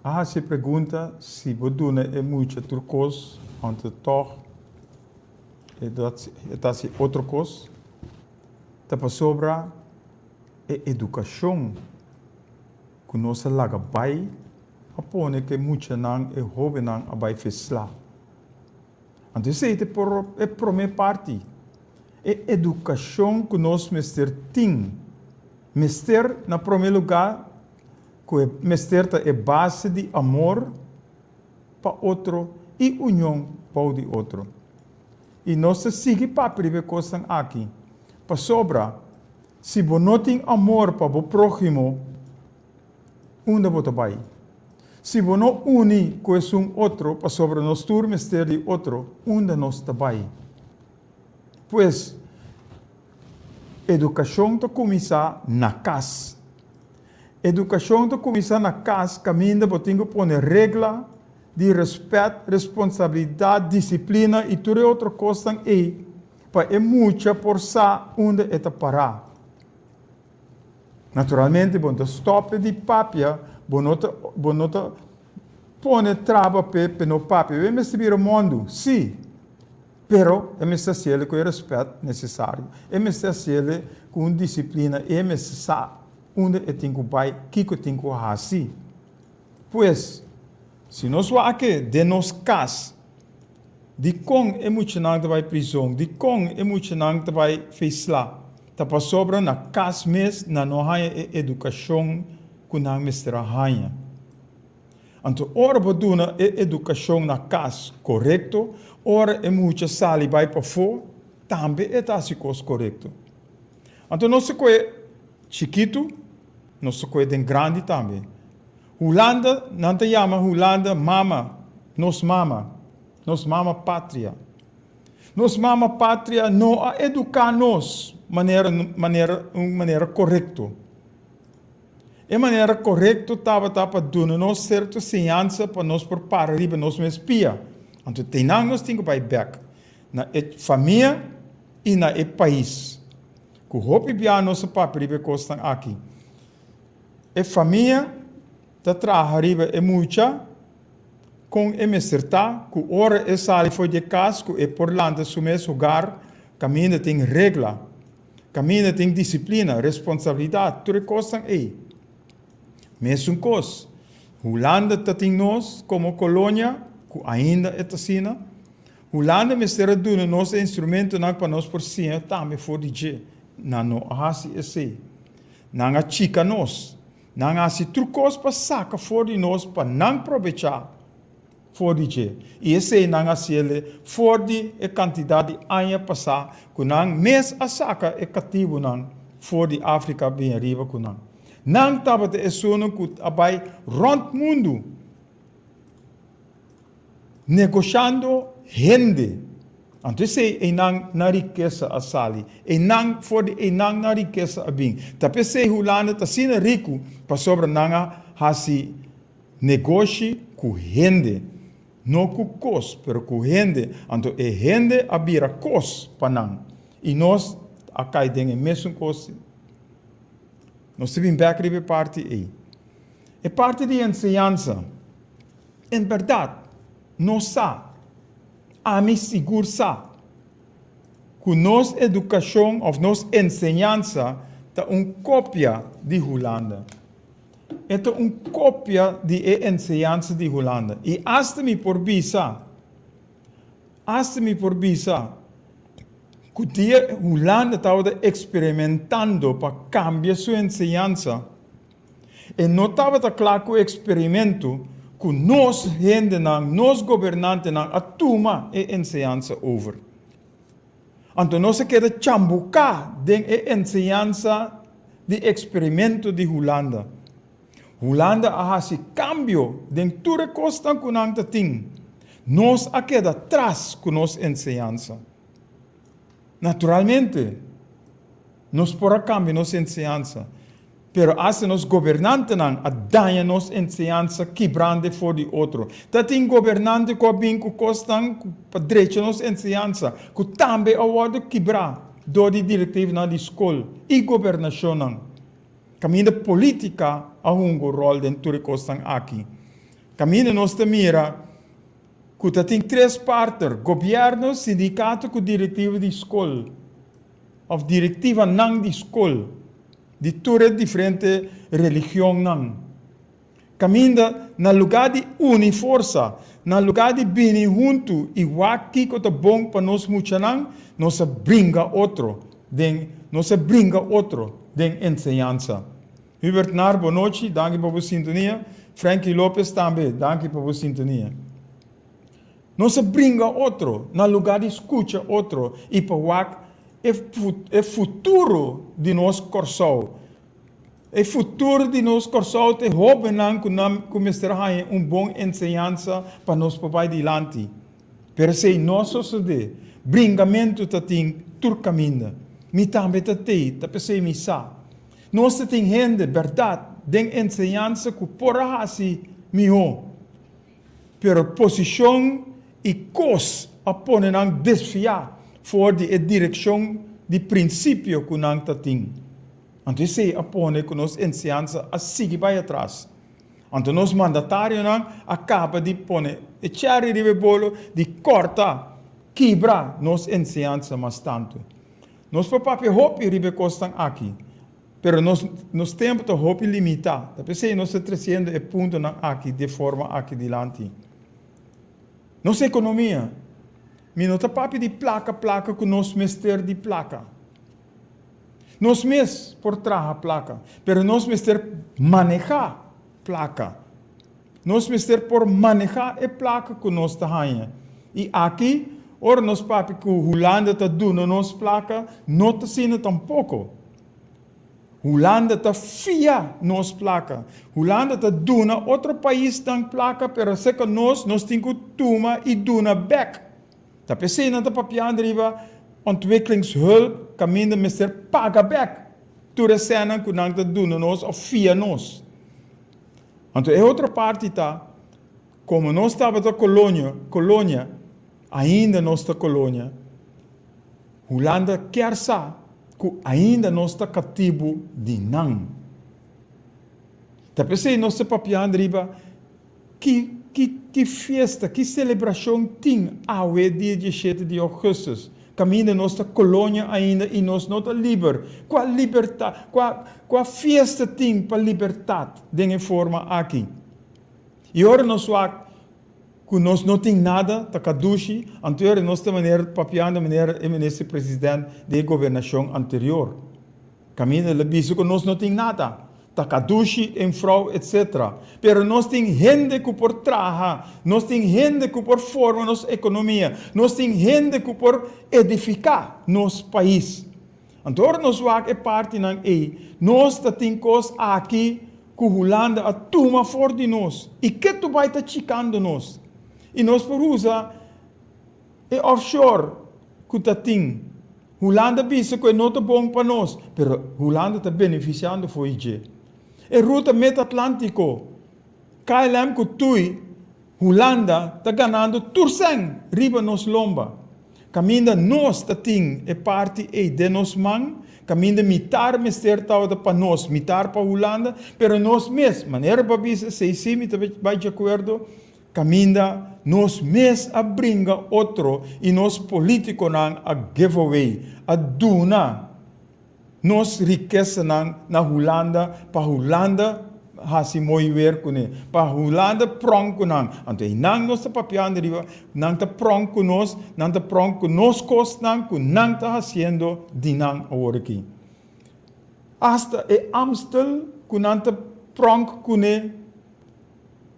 A hasi e pregunta si bo duna e mucha tur kos anto tòg e ta hasi otro kos, ta pasobra e edukashon ku nos a laga bai a pone ku e muchanan, e hóbennan a bai feslá. Anto esei ta e promé parti, e edukashon ku nos mester tin, mester na promé lugá ku e mester ta e base di amor pa otro i union bou di otro. I nos ta sigui papia riba e kosnan aki, pasobra si bo no tin amor pa bo próhimo, unda bo ta bai? Si bo no uni ku esun otro, pasobra nos tur mester di otro, unda nos ta bai? Pues, edukashon ta kuminsá na kas. Edukashon ta kuminsá na kas kaminda bo tin ku pone regla di rèspèt, responsabilidat, disiplina i tur e otro kosnan ei pa e mucha por sa unda e ta pará. Naturalmente bo no ta stòp e di papia, bo no ta bo no ta pone traba p'e p'e no papia. E mester bira mundu, sí. Pero e mester hasiel ku e rèspèt nesesario. E mester hasiel ku un disiplina. E mester sa unda e tin ku bai, kiko e tin ku hasi. Pues, si nos wak den nos kas, dikon e muchanan ta bai prizon, dikon e muchanan ta bai feisla, ta pasobra na kas mes nan no haña e edukashon ku nan mester a haña. Anto ora bo duna e edukashon na kas korekto, ora e mucha sali bai pafó, tambe e ta hasi kos korekto. Anto nos ta kohe chikitu, nos ta kohe den grandi tambe. Hulanda, nan ta yama Hulanda mama, nos mama, nos mama patria. Nos mama patria no a eduká nos manera manera un manera korekto. E manera korekto tabata pa duna nos serto siñansa pa nos por para riba nos mes pia. Anto teinan nos tin ku bai bèk na e famia i na e pais. Ku hopi bia nos a papia riba e kosnan aki. E famia ta traha riba e mucha kon e mester ta ku ora e sali for di e kas ku e por lanta su mes hogar kaminda tin regla. Kaminda tin disiplina, responsabilidat, tur e kosnan ei. Mesun kos, Hulanda ta tin nos komo kolonia, ku ainda e ta asina. Hulanda mester a duna nos e instrumentonan pa nos por siña tambe for di dje. Nan no a hasi esei. Nan a chika nos. Nan a hasi tur kos pa saka for di nos pa nan probechá. For di dje. I esei nan a hasiele for di e kantidat di aña pasá ku nan mes a saka e katibunan for di Afrika bin ariba ku nan. Nan tabata esunnan ku a bai rònt mundu negoshando hende. Anto esei einan nan rikesa a sali. Einan, for di einan nan rikesa a bin. Ta p'esei Hulanda ta asina riku, pasobra nan a hasi Negoshi ku hende, no ku kos, pero ku hende, anto e hende a bira kos pa nan, i nos a kai den e mesun kos. Nos ta bin bek riba e parti ei. E parti di enseñansa, en bèrdat, nos sa, ami sigur sa, ku nos edukashon òf nos enseñansa ta un kopia di Hulanda. E ta un kopia di e enseñansa di Hulanda. I asta mi por bisa, asta mi por bisa ku dia Hulanda tabata eksperimentando pa kambia su enseñansa, e no tabata kla ku eksperimentu ku nos hendenan, nos gobernantenan a tuma e enseñansa over. Anto nos a keda chambuká den e enseñansa di eksperimento di Hulanda. Hulanda a hasi kambio den tur e kosnan ku nan ta tin. Nos a keda tras ku nos enseñansa. Naturalmente, nos por a kambia nos enseñansa, pero asta nos gobernantenan a daña nos enseñansa kibrand'e for di otro. Ta tin gobernante ku a bin ku kosnan pa drecha nos enseñansa, ku tambe a wòrdu kibrá dor di direktivonan di skol i gobernashonnan. Kaminda polítika a hunga un ròl den tur e kosnan aki. Kaminda nos ta mira ku ta tin tres partner, gobièrnu, sindikato ku direktiva di skol òf direktivanan di skol. Di tur e diferente religionnan. Kaminda na lugá di uni forsa, na lugá di bini huntu i wak kiko ta bon pa nos muchanan, nos a bringa otro den nos a bringa otro den enseñansa. Hubert Nar, bonochi, danki pa bo sintonia. Frankie Lopez tambe, danki pa bo sintonia. Nos a bringa otro na lugá di skucha otro i pa wak E futuro di nos Kòrsou. E futuro di nos Kòrsou ta e hóbennan ku nan ku mester haña un bon enseñansa pa nos por bai dilanti. Pero esei no a sosodé. Bringamentu ta tin tur kaminda. Mi tambe ta tei, ta p'esei mi sa. Nos ta tin hende, bèrdat, den enseñansa ku por a hasi mihó. Pero posishon i kos a pone nan desviá for di e direkshon di prinsipio ku nan ta tin. Anto esei a pone ku nos enseñansa a sigui bai atras. Anto nos mandatarionan a kaba di pone e chèri riba e bolo di kòrta, kibra nos enseñansa mas tantu. Nos por papia hopi riba e kosnan aki. Pero nos nos tempu ta hopi limitá. Ta p'esei nos ta tresiendo e puntonan aki di e forma aki dilanti. Nos ekonomia. Mi no ta papia di plaka plaka ku nos mester di plaka. Nos mes por traha plaka, pero nos mester manehá plaka. Nos mester por manehá e plaka ku nos ta haña. I aki. Ora nos papia ku Hulanda ta duna nos plaka, no ta asina tampoko. Hulanda ta fia nos plaka. Hulanda ta duna otro paisnan plaka, pero aserka nos, nos tin ku tuma i duna bèk. Ta p'esei nan ta papiando riba ontwikkelingshulp kaminda mester paga bèk tur e sènnan ku nan ta duna nos òf fia nos. Anto e otro parti ta, komo nos tabata kolonia, kolonia, ainda nos ta kolonia, Hulanda kier sa ku ainda nos ta katibu di nan. Ta p'esei nos ta papiando riba Ki ki ki fiesta, ki selebrashon tin awe dia dieshete di ougùstùs, kaminda nos ta kolonia ainda i nos no ta liber? Kua libertat, kua kua fiesta tin pa libertat den e forma aki? I ora nos wak ku nos no tin nada ta kadushi, anto ora nos ta manera papiando manera e minister president di e gobernashon anterior. Kaminda el a bisa ku nos no tin nada, ta kadushi, enfrou, etc. Pero nos tin hende ku por traha, nos tin hende ku por forma nos ekonomia, nos tin hende ku por edifiká nos pais. Anto ora nos wak e partinan ei, nos ta tin kos aki ku Hulanda a tuma for di nos i ketu bai ta chikando nos. I nos por usa e offshore ku ta tin. Hulanda bisa ku e no ta bon pa nos, pero Hulanda ta benefisiando fo'i dje. E ruta Mid-Atlantiko, KLM ku tui, Hulanda ta ganando tur sèn riba nos lomba. Kaminda nos ta tin e parti ei den nos man, kaminda mitar mester tabata pa nos, mitar pa Hulanda, pero nos mes, manera bo a bisa esei sí mi ta bai djakuerdo, Kaminda nos mes a bringa otro i nos politikonan a give away, a duna nos rikesanan na Hulanda pa Hulanda hasi mooi weer kuné, pa Hulanda pronk ku nan. Anto einan nos ta papiando riba, nan ta pronk ku nos, nan ta pronk ku nos kosnan ku nan ta hasiendo di nan aworakí. Asta e Amstel ku nan ta pronk kuné.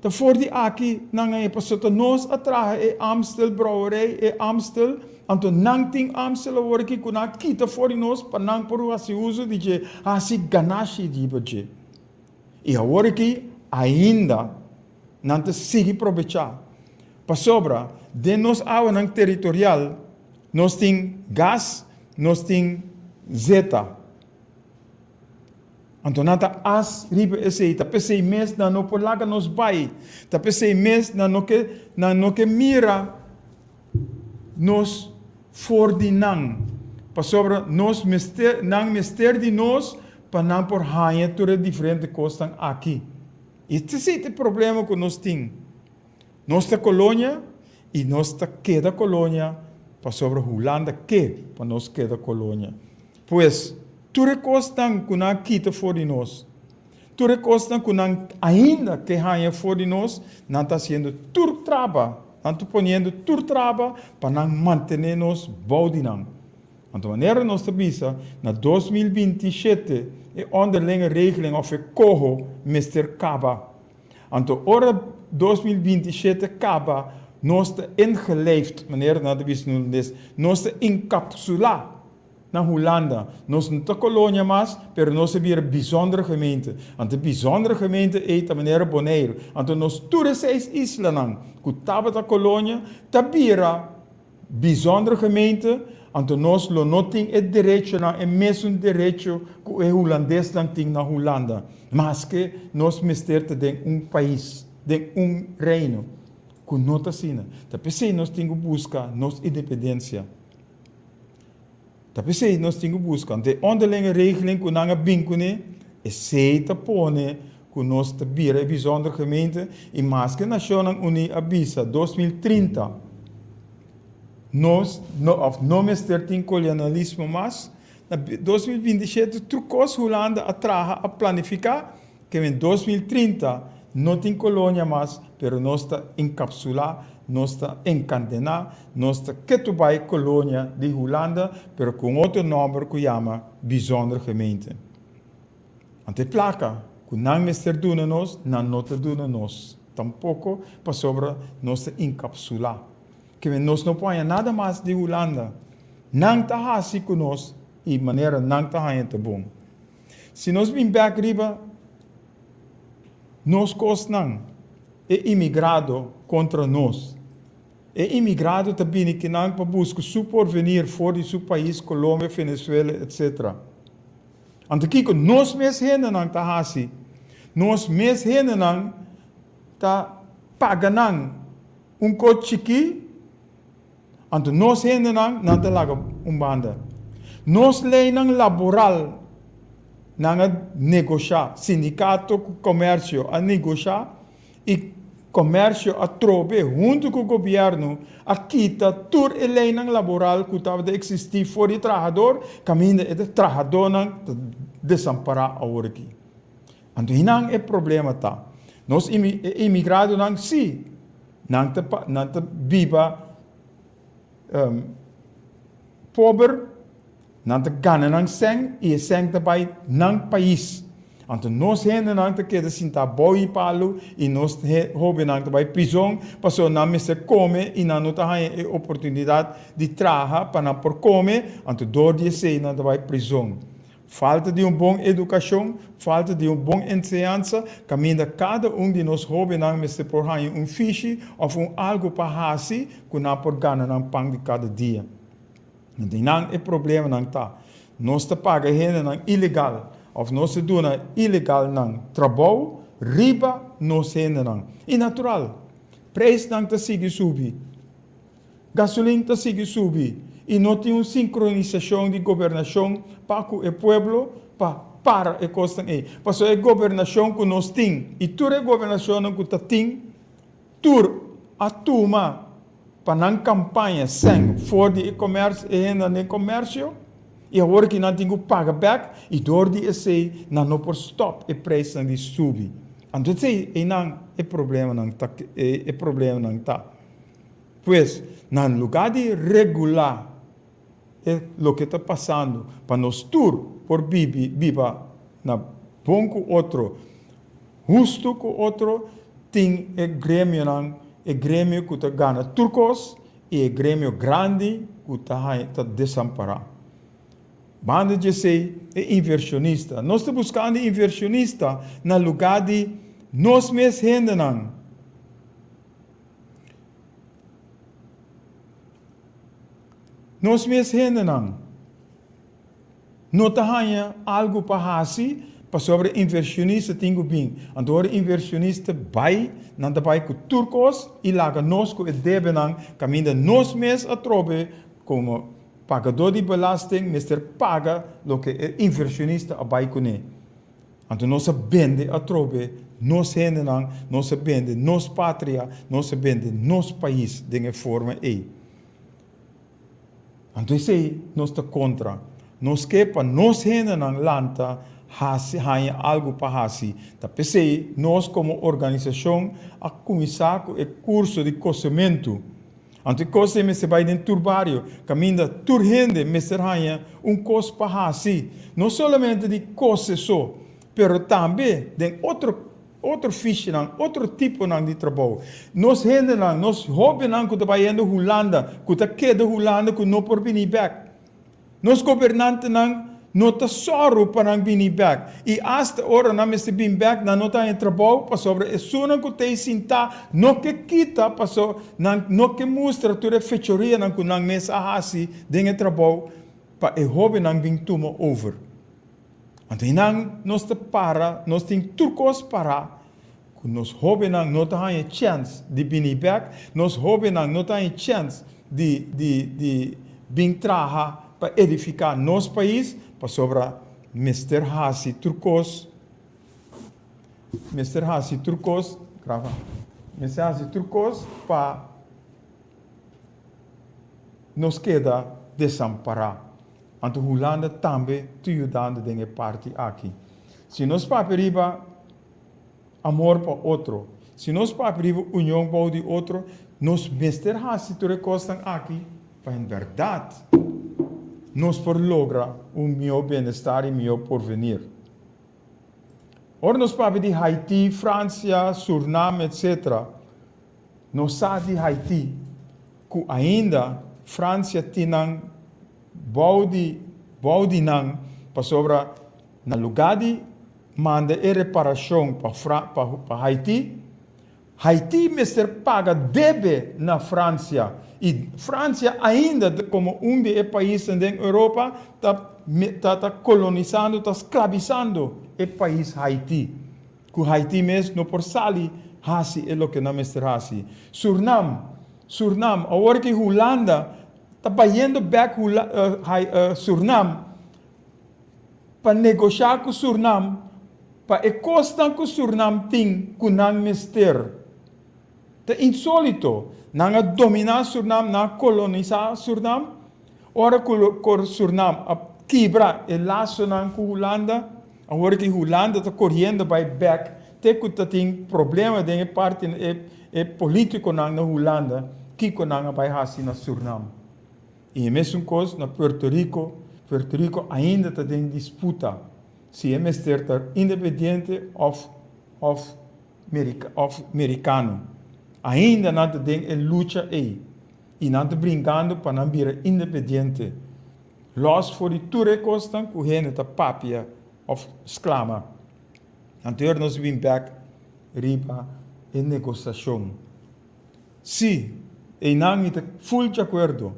Ta for di aki nan a e paso ta nos a traha e Amstel brouwerij, e Amstel, anto nan tin Amstel awor aki ku nan a kita for di nos pa nan por hasi uso di dje, hasi ganashi riba dje. I awor aki ainda nan ta sigui probechá. Pasobra den nos awanan teritorial nos tin gas, nos tin zeta. Anto nan ta as riba esei, ta p'esei mes nan no por laga nos bai, ta p'esei mes nan no ke, nan no ke mira nos for di nan, pasobra nos mester, nan mester di nos pa nan por haña tur e diferente kosnan aki. I esei ta e problema ku nos tin. Nos ta kolonia i nos ta keda kolonia pasobra Hulanda ke pa nos keda kolonia. Pues, tur e kosnan ku nan a kita for di nos, tur e kosnan ku nan ainda ke haña for di nos, nan ta hasiendo tur traba, nan ta poniendo tur traba pa nan mantené nos bou di nan. Anto manera nos ta bisa, na 2027 e onderlinge regeling òf e koho mester kaba. Anto ora 2027 kaba, nos ta ingelijfd, manera nan ta bisa na hulandes, nos ta enkapsulá na Hulanda. Nos no ta kolonia mas, pero nos a bira bijzondere gemeente. Anto e bijzondere gemeente ei ta manera Boneiru. Anto nos tur e seis islanan ku tabata kolonia ta bira bijzondere gemeente, anto nos lo no tin e derechonan, e mesun derecho ku e hulandesnan tin na Hulanda, maske nos mester ta den un pais, den un reino, ku no ta asina. Ta p'esei nos tin ku buska nos independensia. Ta p'esei nos tin ku buska. Anto e onderlinge regeling ku nan a bin kuné, esei ta pone ku nos ta bira e bijzonder gemeente i maske Nashonnan Uní a bisa 2030 nos no òf no mester tin kolonialismo mas, na 2027 tur kos Hulanda a traha a planifiká Ke men 2030 no tin kolonia mas, pero nos ta enkapsulá, nos ta enkandená, nos ta ketu bai kolonia di Hulanda, pero ku un otro nòmber ku yama Bijzonder Gemeente. Anto e plaka ku nan mester duna nos, nan no ta duna nos tampoko pasobra nos ta enkapsulá. Ke nos no por haña nada mas di Hulanda. Nan ta hasi ku nos i manera nan ta haña ta bon. Si nos bin bek riba nos kosnan, e imigrado kontra nos. E imigrado ta bini kinan pa buska su porvenir for di su pais Colombia, Venezuela etc. Anto kiko nos mes hendenan ta hasi? Nos mes hendenan ta paga nan un kos chikí, anto nos hendenan nan ta laga un banda. Nos leinan laboral nan a negoshá, sindikato ku komersio a negoshá i komersio atrobe huntu ku gobièrnu a kita tur e leinan laboral ku tabata eksistí for di trahador, kaminda e trahadónan ta desampará awor aki. Anto hinan e problema ta. Nos e imigradonan sí, nan ta nan ta biba pober, nan ta gana nan sèn i e sèn ta bai nan pais. Anto nos hendenan ta keda sintá bou i palu i nos hóbennan ta bai prizon pasobra nan mester kome i nan no ta haña e oportunidat di traha pa nan por kome, anto dor di esei nan ta bai prizon. Falta di un bon edukashon, falta di un bon enseñansa, kaminda kada un di nos hóbennan mester por haña un fishi òf un algu pa hasi ku nan por gana nan pan di kada dia. Di nan e problemanan ta. Nos ta paga hendenan ilegal òf nos ta duna ilegalnan trabou riba nos hendenan. I natural, preisnan ta sigui subi. Gasolin ta sigui subi i no tin un sinkronisashon di gobernashon pa ku e pueblo pa para e kosnan ei. Pasobra e gobernashon ku nos tin i tur e gobernashonnan ku ta tin tur a tuma pa nan kampaña sèn for di e komèrs e hendenan den komèrsio i awor ki nan tin ku paga bèk i dor di esei nan no por stòp e preisnan di subi. Anto esei einan e problemanan ta e problemanan ta. Pues, na lugá di regulá e loke ta pasando pa nos tur por bibi biba na bon ku otro, hustu ku otro, tin e gremionan, e gremio ku ta gana tur kos i e gremio grandi ku ta haña ta desampará. Banda di esei, e invershonista. Nos ta buskando invershonista na lugá di nos mes hendenan. Nos mes hendenan no ta haña algu pa hasi pasobra inversionista tin ku bin. Anto ora inversionista bai, nan ta bai ku tur kos i laga nos ku e debenan kaminda nos mes atrobe komo pagadó di belasting mester paga loke e inversionista a bai kuné. Anto nos a bende atrobe nos hendenan, nos a bende nos patria, nos a bende nos pais den e forma ei. Anto esei nos ta kontra. Nos ke pa nos hendenan lanta hasi, haña algu pa hasi. Ta p'esei nos komo organisashon a kuminsá ku e kurso di kosementu. Anto e kos ei mester bai den tur bario, kaminda tur hende mester haña un kos pa hasi, no solamente di kose so, pero tambe den otro otro fishinan, otro tiponan di trabou. Nos hendenan, nos hóbennan ku ta bayendo Hulanda, ku ta keda Hulanda ku no por bini bèk. Nos gobernantenan no ta sòru pa nan bini bèk, i asta ora nan mester bin bèk, nan no ta haña trabou pasobra esunnan ku ta ei sintá no ke kita paso nan no ke mustra tur e fechorianan ku nan mes a hasi den e trabou pa e hóbennan bin tuma over. Anto einan nos ta para, nos tin tur kos pará ku nos hóbennan no ta haña chèns di bini bèk, nos hóbennan no ta haña chèns di di di bin traha pa edifiká nos pais, pasobra mester hasi tur kos, mester hasi tur kos, graba, mester hasi tur kos pa nos keda desampará. Anto Hulanda tambe ta yudando den e parti aki. Si nos papia riba amor pa otro, si nos papia riba union bou di otro, nos mester hasi tur e kosnan aki pa en bèrdat nos por logra un mihó bienestar i mihó porvenir. Ora nos papia di Haiti, Fransia, Surnam, etcetera, nos sa di Haiti. ku ainda Fransia tin nan bou di bou di nan pasobra na lugá di manda e reparashon pa pa pa Haiti, Haiti mester paga debe na Fransia i Fransia ainda komo un di e paisnan den Europa ta ta ta kolonisando ta sklabisando e pais Haiti ku Haiti mes no por sali hasi e loke nan mester hasi. Surnam Surnam awor ki Hulanda ta bayendo bek Surnam pa negoshá ku Surnam pa e kosnan ku Surnam tin ku nan mester. Ta insólito. Nan a dominá Surnam, nan a kolonisá Surnam. Ora ku Surnam a kibra e lasonan ku Hulanda, awor ki Hulanda ta koriendo bai bèk te ku ta tin problema den e parti e polítikonan na Hulanda kiko nan a bai hasi na Surnam. I e mesun kos na Puerto Rico, Puerto Rico ainda ta den disputa si e mester ta independiente òf òf òf merikano. Ainda nan ta den e lucha ei i nan ta brinkando pa nan bira independiente, lòs for di tur e kosnan ku hende ta papia òf sklama. Anto nos bin bèk riba e negosiashon. Sí, einan mi ta ful di akuerdo.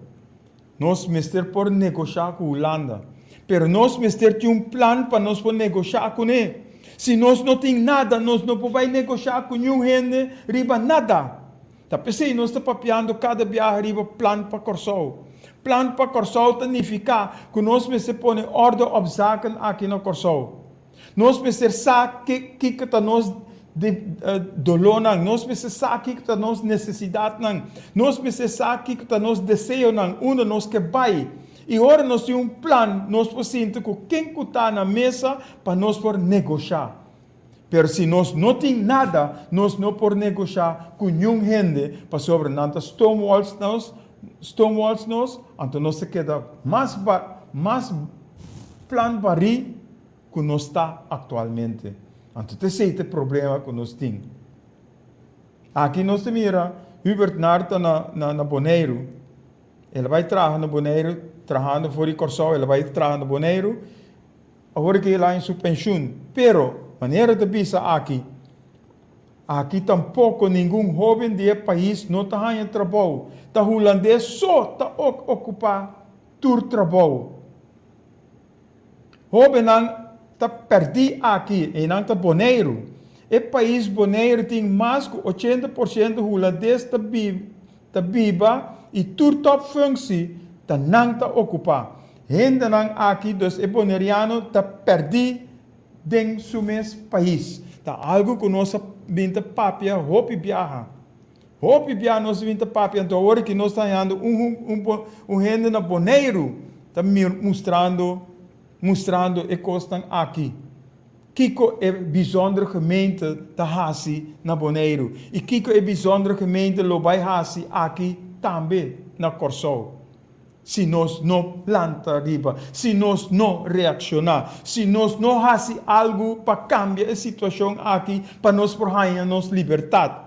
Nos mester por negoshá ku Hulanda. Pero nos mester tin un plan pa nos por negoshá kuné. Si nos no tin nada, nos no por bai negoshá ku niun hende riba nada. Ta p'esei nos ta papiando kada biaha riba plan pa Kòrsou. Plan pa Kòrsou ta nifiká ku nos mester pone orde op zaken aki na Kòrsou. Nos mester sa kiko ta nos dolónan, nos mester sa kiko ta nos nesesidatnan, nos mester sa kiko ta nos deseonan, unda nos ke bai. I ora nos tin un plan, nos por sinti ku ken ku ta na mesa pa nos por negoshá. Pero si nos no tin nada, nos no por negoshá ku niun hende, pasobra nan ta stonewalls nos, stonewalls nos, anto nos ta keda mas mas plan barí ku nos ta aktualmente. Anto ta esei ta e problema ku nos tin. Aki nos ta mira Hubert Naar ta na na na Boneiru. El a bai traha na Boneiru, trahando for di Kòrsou, el a bai traha na Boneiru. Awor ke el a haña su penshun. Pero, manera ta bisa aki, aki tampoko ningun hóben di e pais no ta haña trabou. Ta hulandes so ta okupá tur trabou. Hóbennan ta pèrdí aki, einan ta Boneiru. E pais Boneiru tin mas ku 80% hulandes ta ta biba i tur tòpfunksie ta nan ta okupá. Hendenan aki, dus e boneriano, ta pèrdí den su mes pais. Ta algu ku nos a bin ta papia hopi biaha. Hopi bia nos bin ta papia, anto awor ki nos ta hañando un un un hende na Boneiru ta mustrando mustrando e kosnan aki. Kiko e bijzondere gemeente ta hasi na Boneiru i kiko e bijzondere gemeente lo bai hasi aki tambe na Kòrsou si nos no lanta riba, si nos no reakshoná, si nos no hasi algu pa kambia e situashon aki pa nos por haña nos libertat.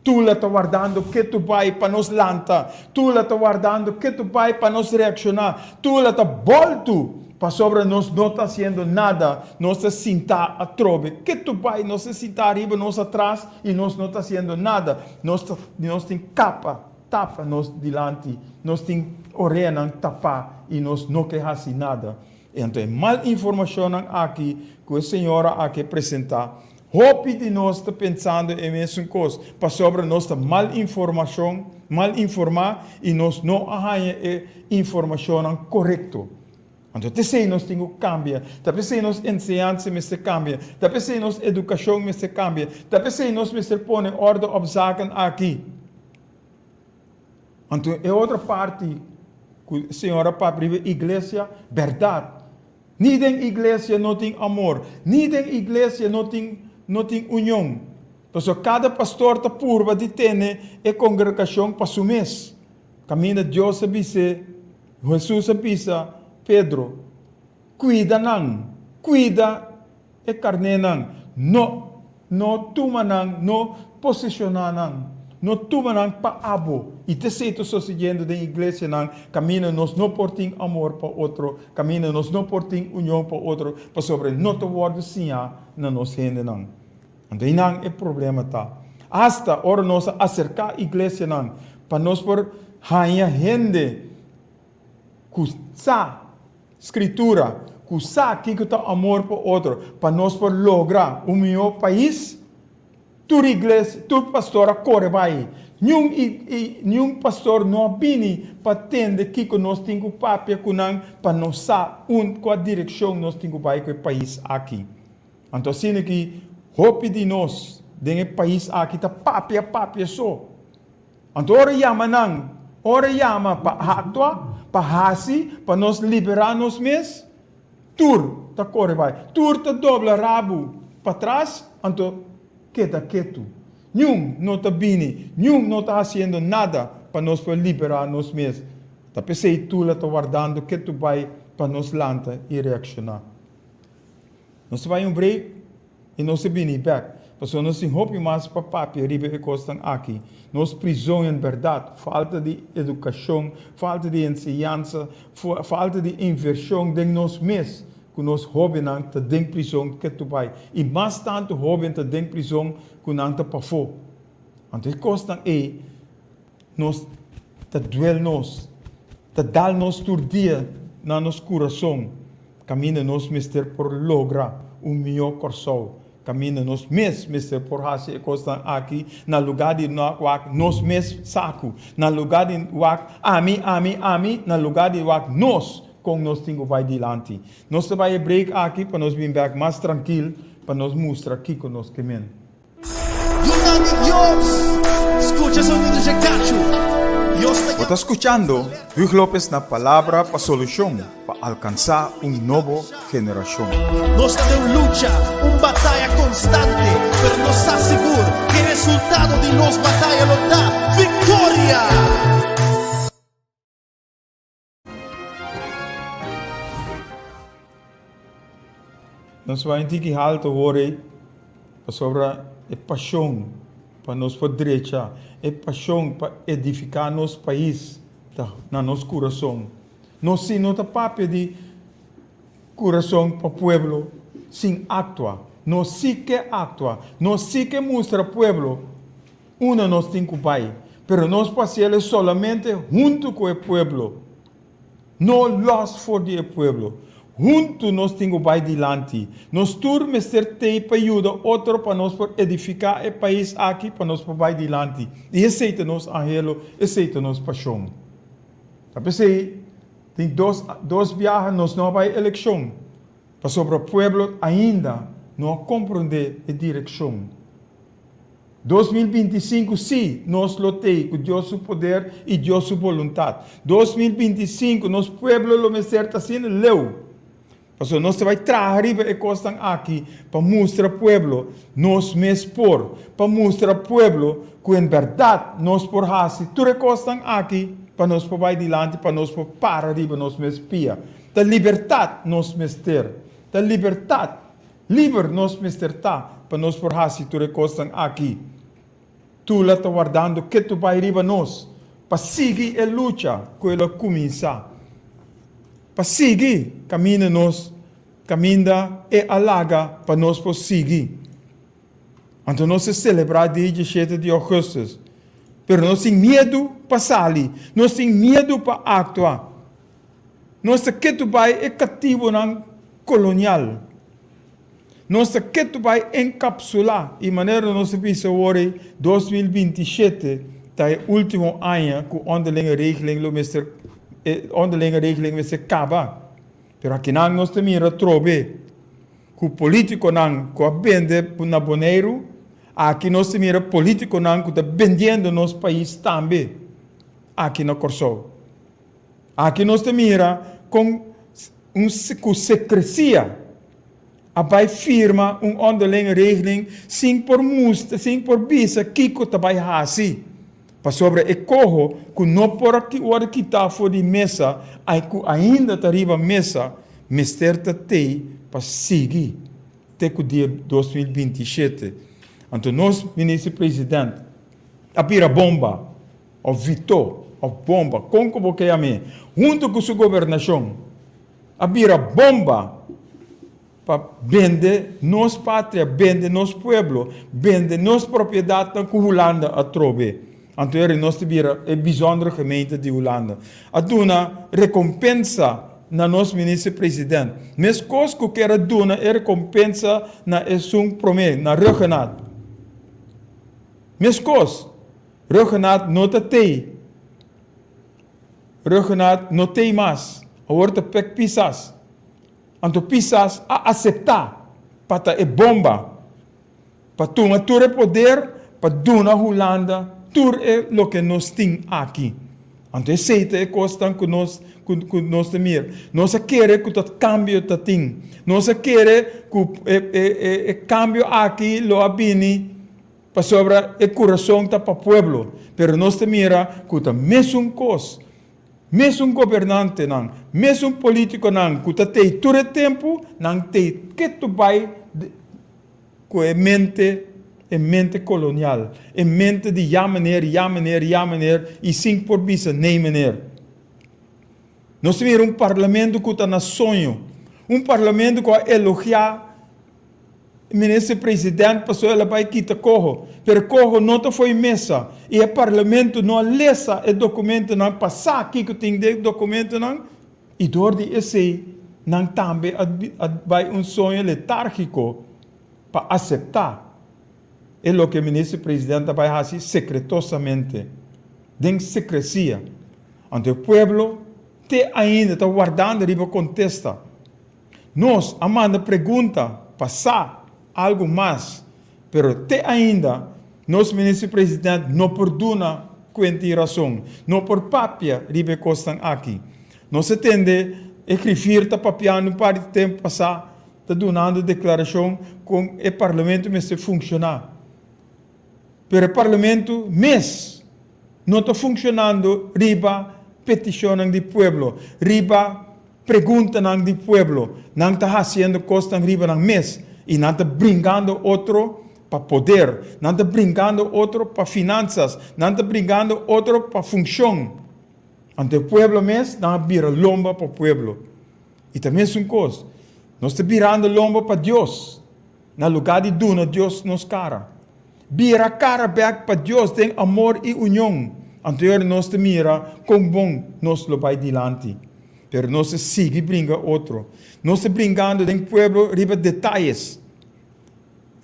Tula ta wardando ketu bai pa nos lanta. Tula ta wardando ketu bai pa nos reakshoná. Tula ta bòltu pasobra nos no ta hasiendo nada. Nos ta sintá atrobe ketu bai. Nos ta sintá riba nos atras i nos no ta hasiendo nada. Nos ta, nos tin kapa tapa nos dilanti. Nos tin oreanan tapá i nos no ke hasi nada. Anto e mal informashonnan aki ku e señora aki a presentá, hopi di nos ta pensando e mesun kos, pasobra nos ta mal informashon, mal informá i nos no a haña e informashonnan korekto. Anto ta esei nos tin ku kambia, ta p'esei nos enseñansa mester kambia, ta p'esei nos edukashon mester kambia, ta p'esei nos mester pone orde op zaken aki. Anto e otro parti ku Señor a papia riba iglesia, bèrdat. Ni den iglesia no tin amor, ni den iglesia no tin no tin union. Pasobra kada pastor ta purba di tene e kongregashon pa su mes. Kaminda Dios a bis'é, Hesus a bisa Pedro, Kuida nan, kuida E karnénan no no tuma nan, no poseshoná nan. No tuma nan pa abo. I ta esei ta sosediendo den iglesianan kaminda nos no por tin amor pa otro, kaminda nos no por tin union pa otro, pasobra e no ta wòrdu siñá na nos hendenan. Anto einan e problema ta. Asta ora nos a aserká iglesianan pa nos por haña hende ku sa Skritura, ku sa kiko ta amor pa otro, pa nos por logra un mihó pais, Tur iglesia, tur pastor a kore bai. Niun niun pastor no a bini pa tende kiko nos tin ku papia ku nan pa nos sa un kua direkshon nos tin ku bai ku e pais aki. Anto asina ki hopi di nos den e pais aki ta papia papia so. Anto ora yama nan, ora yama pa aktua, pa hasi, pa nos liberá nos mes, Tur ta kore bai. Tur ta dobla rabu patras, anto keda ketu. Niun no ta bini, niun no ta hasiendo nada pa nos por liberá nos mes. Ta p'esei Tula ta wardando ketu bai pa nos lanta i reakshoná. Nos ta bai un break i nos ta bini bèk, pasobra nos tin hopi mas pa papia riba e kosnan aki. Nos prizon en bèrdat, falta di edukashon, falta di enseñansa, falta di invershon den nos mes, ku nos hóbennan ta den prizon ketu bai. I mas tantu hóben ta den prizon ku nan ta pafó. Anto e kosnan ei nos ta duel nos, ta dal nos tur dia na nos kurason, kaminda nos mester por logra un mihó Kòrsou, kaminda nos mes mester por hasi e kosnan aki na lugá di wak nos mes saku, na lugá di wak ami, ami, ami, na lugá di wak nos kon nos tin ku bai dilanti. Nos ta bai e break aki pa nos bin bèk mas trankil pa nos mustra kiko nos ke men. Yunan di Dios, skucha sonido dje kachu. Dios ta Bo ta skuchando Huug Lopez na Palabra pa Solushon pa alkansá un nobo generashon. Nos ta den un lucha, un bataya konstante, pero nos sa sigur ku e resultado di nos bataya lo ta viktoria! Nos bai un tiki halto awor ei, pasobra e pashon pa nos por drecha, e pashon pa edifiká nos pais ta na nos kurason. Nos si no ta papia di kurason pa pueblo sin aktua. Nos si ke aktua, nos si ke mustra pueblo unda nos tin ku bai, pero nos por hasiel solamente huntu ku e pueblo. No lòs for di e pueblo. Huntu nos tin ku bai dilanti. Nos tur mester tei pa yuda otro pa nos por edifiká e pais aki pa nos por bai dilanti. I esei ta nos anhelo, esei ta nos pashon. Ta p'esei tin dos dos biaha nos no a bai elekshon, pasobra pueblo ainda no a komprondé e direkshon. 2025 sí nos lo tei ku Dios su poder i Dios su boluntat. 2025 nos pueblo lo mester ta asina leu. Pasobra nos ta bai traha riba e kosnan aki pa mustra pueblo nos mes por, pa mustra pueblo ku en bèrdat nos por hasi tur e kosnan aki pa nos por bai dilanti, pa nos por para riba nos mes pia. Ta libertat nos mester, ta libertat. Liber nos mester ta pa nos por hasi tur e kosnan aki. Tula ta wardando ketu bai riba nos pa sigui e lucha ku el a kuminsá, pa sigui kaminda nos kaminda e a laga pa nos por sigui. Anto nos ta selebrá dia dieshete di ougùstùs, pero nos tin miedu pa sali, nos tin miedu pa aktua. Nos ta ketu bai e katibonan kolonial. Nos ta ketu bai enkapsulá i manera nos a bisa awor ei, 2027 ta e último aña ku onderlinge regeling lo mester e onderlinge regeling mester kaba. Pero akinan nos ta mira atrobe ku polítikonan ku a bende na Boneiru, aki nos ta mira polítikonan ku ta bendiendo nos pais tambe aki na Kòrsou. Aki nos ta mira kon un ku sekresia a bai firma un onderlinge regeling sin por mustra, sin por bisa kiko ta bai hasi. Pasobra e koho ku no por a wòrdu kitá for di mesa i ku ainda ta riba mesa mester ta tei pa sigui te ku dia 2027. Anto nos Minister President. A bira bomba, òf vitó, òf bomba, kon ku bo ke yam'é, huntu ku su gobernashon, a bira bomba pa bende nos patria, bende nos pueblo, bende nos propiedatnan ku Hulanda atrobe. Anto eri nos ta bira e bijzondere gemeente di Hulanda. A duna rekompensa na nos minister president, meskos ku ker a duna e rekompensa na esun promé, na Rhuggenaath. Meskos, Rhuggenaath no ta tei. Rhuggenaath no tei mas, awor ta Pek Pisas. Anto Pisas a aseptá pa ta e bomba pa tuma tur e poder pa duna Hulanda tur e loke nos tin aki. Anto esei ta e kosnan ku nos ku nos ta mira. Nos a kere ku ta kambio ta tin. Nos a kere ku e e e kambio aki lo a bini pasobra e kurason ta pa pueblo. Pero nos ta mira ku ta mesun kos. Mesun gobernantenan, mesun politiconan cu ta tey tur e tempo, nan tey ketu bay cu e mente, e mente colonial, e mente di ya meneer, ya meneer, ya meneer y sin por bisa nee meneer. Nos ta mira un parlamento cu ta na soño, un parlamento cu a elogia Minister President pasobra el a bai kita coho, pero coho no ta fo'i mesa y e Parlamento no a lesa e documentonan pa sa kico tin den e documentonan y door di esey nan tambe a bai un soño letargico pa acepta e loke Minister President a bai haci secretosamente, den secrecia. Anto e pueblo te ainda ta wardando riba contesta. Nos a manda pregunta pa sa algu mas, pero te ainda nos Minister President no por duna kuenta i rason, no por papia riba e kosnan aki. Nos a tende e griffier ta papiando un par di tempu pasá, ta dunando deklarashon kon e Parlamento mester funshoná. Pero e Parlamento mes no ta funshonando riba petishonnan di pueblo, riba Preguntanan di pueblo. Nan ta hasiendo kosnan riba nan mes i nan ta bringando otro pa poder, nan ta bringando otro pa finansas, nan ta bringando otro pa funshon. Anto e pueblo mes nan a bira lomba pa pueblo. I ta mesun kos, nos ta birando lomba pa Dios na lugá di duna Dios nos kara. Bira kara bèk pa Dios den amor i union, anto ora nos ta mira kon bon nos lo bai dilanti. Pero nos ta sigui bringa otro. Nos ta bringando den pueblo riba detayes.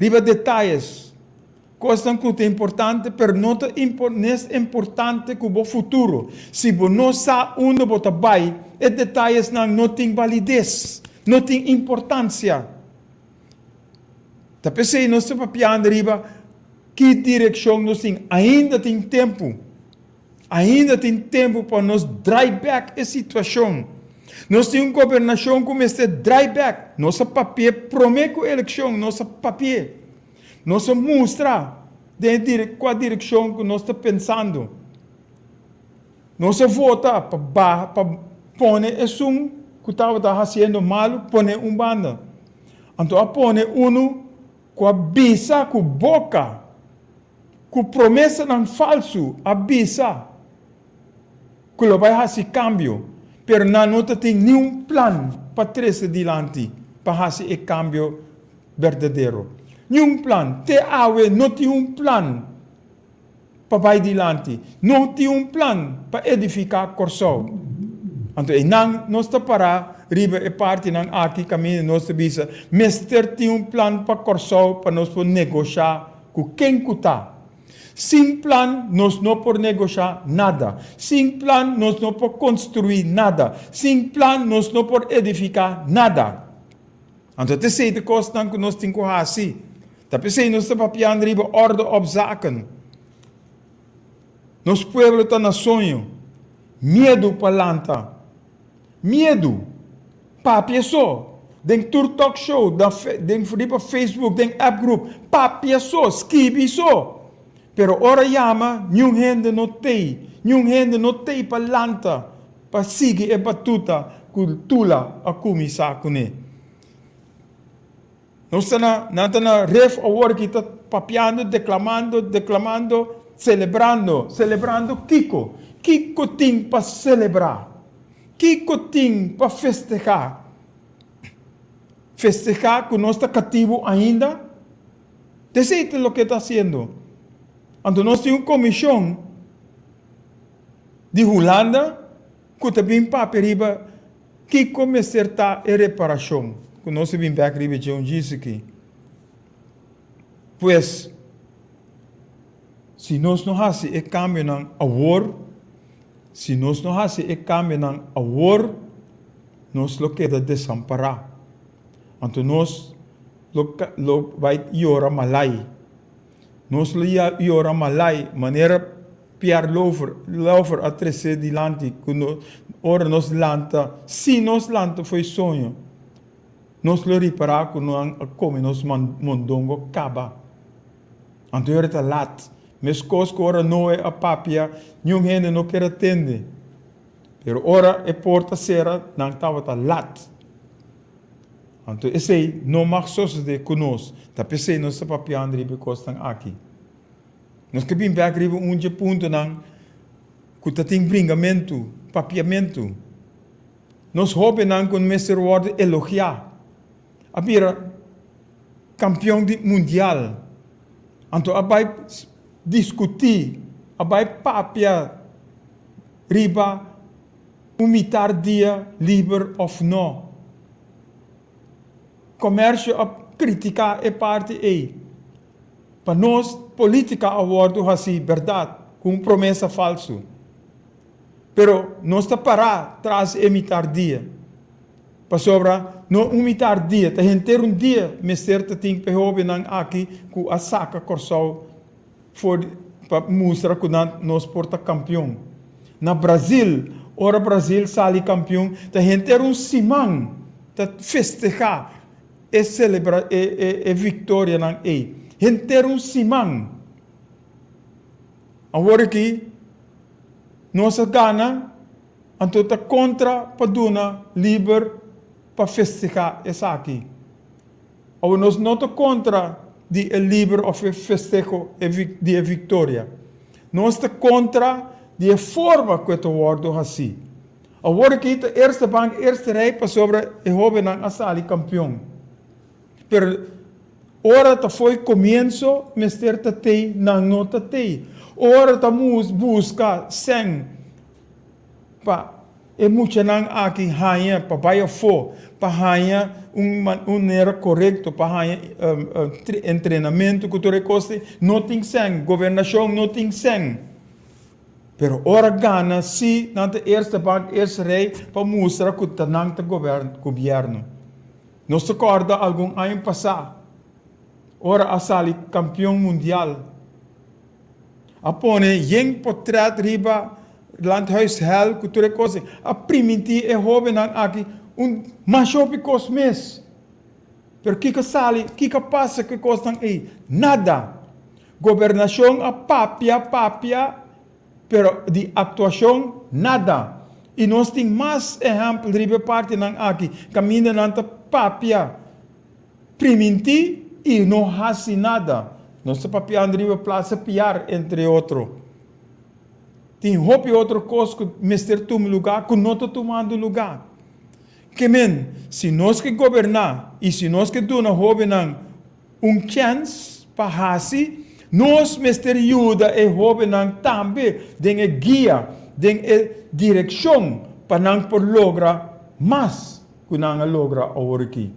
Riba detayes. Kosnan ku ta importante, pero no ta nes importante ku bo futuro. Si bo no sa unda bo ta bai, e detayesnan no tin balides, no tin importansia. Ta p'esei nos ta papiando riba ki direkshon nos tin. Ainda tin tempu. Ainda tin tempu pa nos drai bèk e situashon. Nos tin un gobernashon ku mester drai bèk. Nos a papi'é promé ku elekshon, nos a papi'é. Nos a mustra den e kua direkshon ku nos ta pensando. Nos a vota pa baha, pa pone esun ku tabata hasiendo malu pone un banda. Anto a pone unu ku a bisa ku boka, ku promesanan falsu a bisa ku lo bai hasi kambio, pero nan no ta tin niun plan pa trese dilanti pa hasi e kambio berdadero. Niun plan. Te awe no tin un plan. pa bai dilanti. No tin un plan pa edifiká Kòrsou. Anto einan nos ta pará riba e partinan aki kaminda nos ta bisa mester tin un plan pa Kòrsou pa nos por negoshá ku ken ku ta. Sin plan nos no por negoshá nada. Sin plan nos no por konstruí nada. Sin plan nos no por edifiká nada. Anto ta esei ta kosnan ku nos tin ku hasi. Ta p'esei nos ta papiando riba orde op zaken. Nos pueblo ta na soño. Miedu pa lanta. Miedu. Papia so. Den tur talk show, den riba Facebook, den app group. Papia so, skibi so. Pero ora yama, niun hende no tei. Niun hende no tei pa lanta, pa sigui e batuta ku Tula a kuminsá kuné. Nos ta na, nan ta na ref awor ki ta papiando, deklamando, deklamando. Selebrando, selebrando kiko? Kiko tin pa selebrá? Kiko tin pa festehá? Festehá ku nos ta katibu ainda? T'esei ta loke ta hasiendo. Anto nos tin un komishon di Hulanda ku ta bin papia riba kiko mester ta e reparashon ku nos a bin bèk riba dje un djis aki. Pues, si nos no hasi e kambionan awor, si nos no hasi e kambionan awor, nos lo keda desampará. Anto nos lo lo bai yora malai. Nos lo yora malai manera Pierre Lover Lauffer a trese dilanti ku no ora nos lanta, si nos lanta fo'i soño, nos lo ripará ku nan a kome nos mondongo kaba. Anto e ora ta lat. Meskos ku ora Noe a papia, niun hende no ker a tende. Pero ora e porta sera, nan tabata lat. Anto esei no mag sosodé ku nos. Ta p'esei nos ta papiando riba e kosnan aki. Nos ke bin bèk riba un dje puntonan ku ta tin bringamentu, papiamentu. Nos hóbennan ku mester wòrdu elogiá a bira kampion di mundial. Anto a bai diskutí, a bai papia riba un mitar dia liber òf no. Komersio a kritiká e parti ei. Pa nos, polítika a wòrdu hasí bèrdat ku un promesa falsu. Pero nos ta pará tras e mitar dia. Pasobra no un mitar dia, ta henter un dia mester ta tin pa e hóbennan aki ku a saka Kòrsou for di pa mustra ku nan nos por ta kampion. Na Brazil, ora Brazil sali kampion, ta henter un siman ta festehá e selebra e e e viktorianan ei. Henter un siman. Awor aki nos a gana, anto ta kontra pa duna liber pa festehá esaki. Awor nos no ta kontra di e liber òf e festeho di e viktoria. Nos ta kontra di e forma ku e ta wòrdu hasí. Awor aki ta eerste bank, eerste rij pasobra e hóbennan a sali kampion. Pero ora ta fo'i komienso mester ta tei, nan no ta tei. Ora ta buska sèn pa e muchanan aki haña pa bai afó, pa haña un manera korekto, pa haña entrenamentu ku tur e kos ei, no tin sèn. Gobernashon no tin sèn. Pero ora gana si nan ta eerste bank, eerste rij pa mustra ku ta nan ta gobierno. Nos ta kòrda algun aña pasá ora a sali kampion mundial. A pone yen potrèt riba Landhuis Hel ku tur e kos ei. A primintí e hóbennan aki un masha hopi kos mes. Pero kiko a sali, kiko a pasa ku e kosnan ei? Nada! Gobernashon a papia, papia, pero di aktuashon nada. I nos tin mas ehèmpel riba e partinan aki kaminda nan ta papia, primintí i no hasi nada. Nos ta papiando riba Plaza Piar, entre otro. Tin hopi otro kos ku mester tuma lugá ku no ta tumando lugá. Ke men, si nos ke goberná i si nos ke duna hóbennan un chèns pa hasi, nos mester yuda e hóbennan tambe den e guia, den e direkshon pa nan por logra mas ku nan a logra aworakí.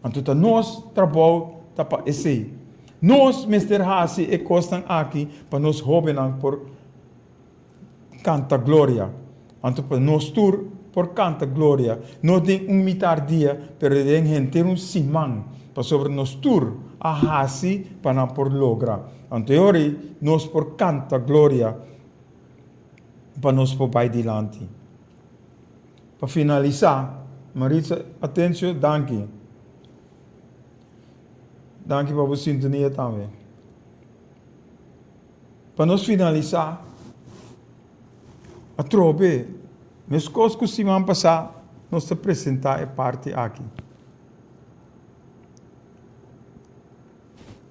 Anto ta nos trabou ta pa esei. Nos mester hasi e kosnan aki pa nos hóbennan por kanta gloria. Anto pa nos tur por kanta gloria, no den un mitar dia, pero den henter un siman, pasobra nos tur a hasi pa nan por logra. Anto e ora ei nos por kanta gloria pa nos por bai dilanti. Pa finalisá, Maritza Atencio, danki. Danki pa bo sintonia tambe. Pa nos finalisá, atrobe, meskos ku siman pasá, nos ta presentá e parti aki.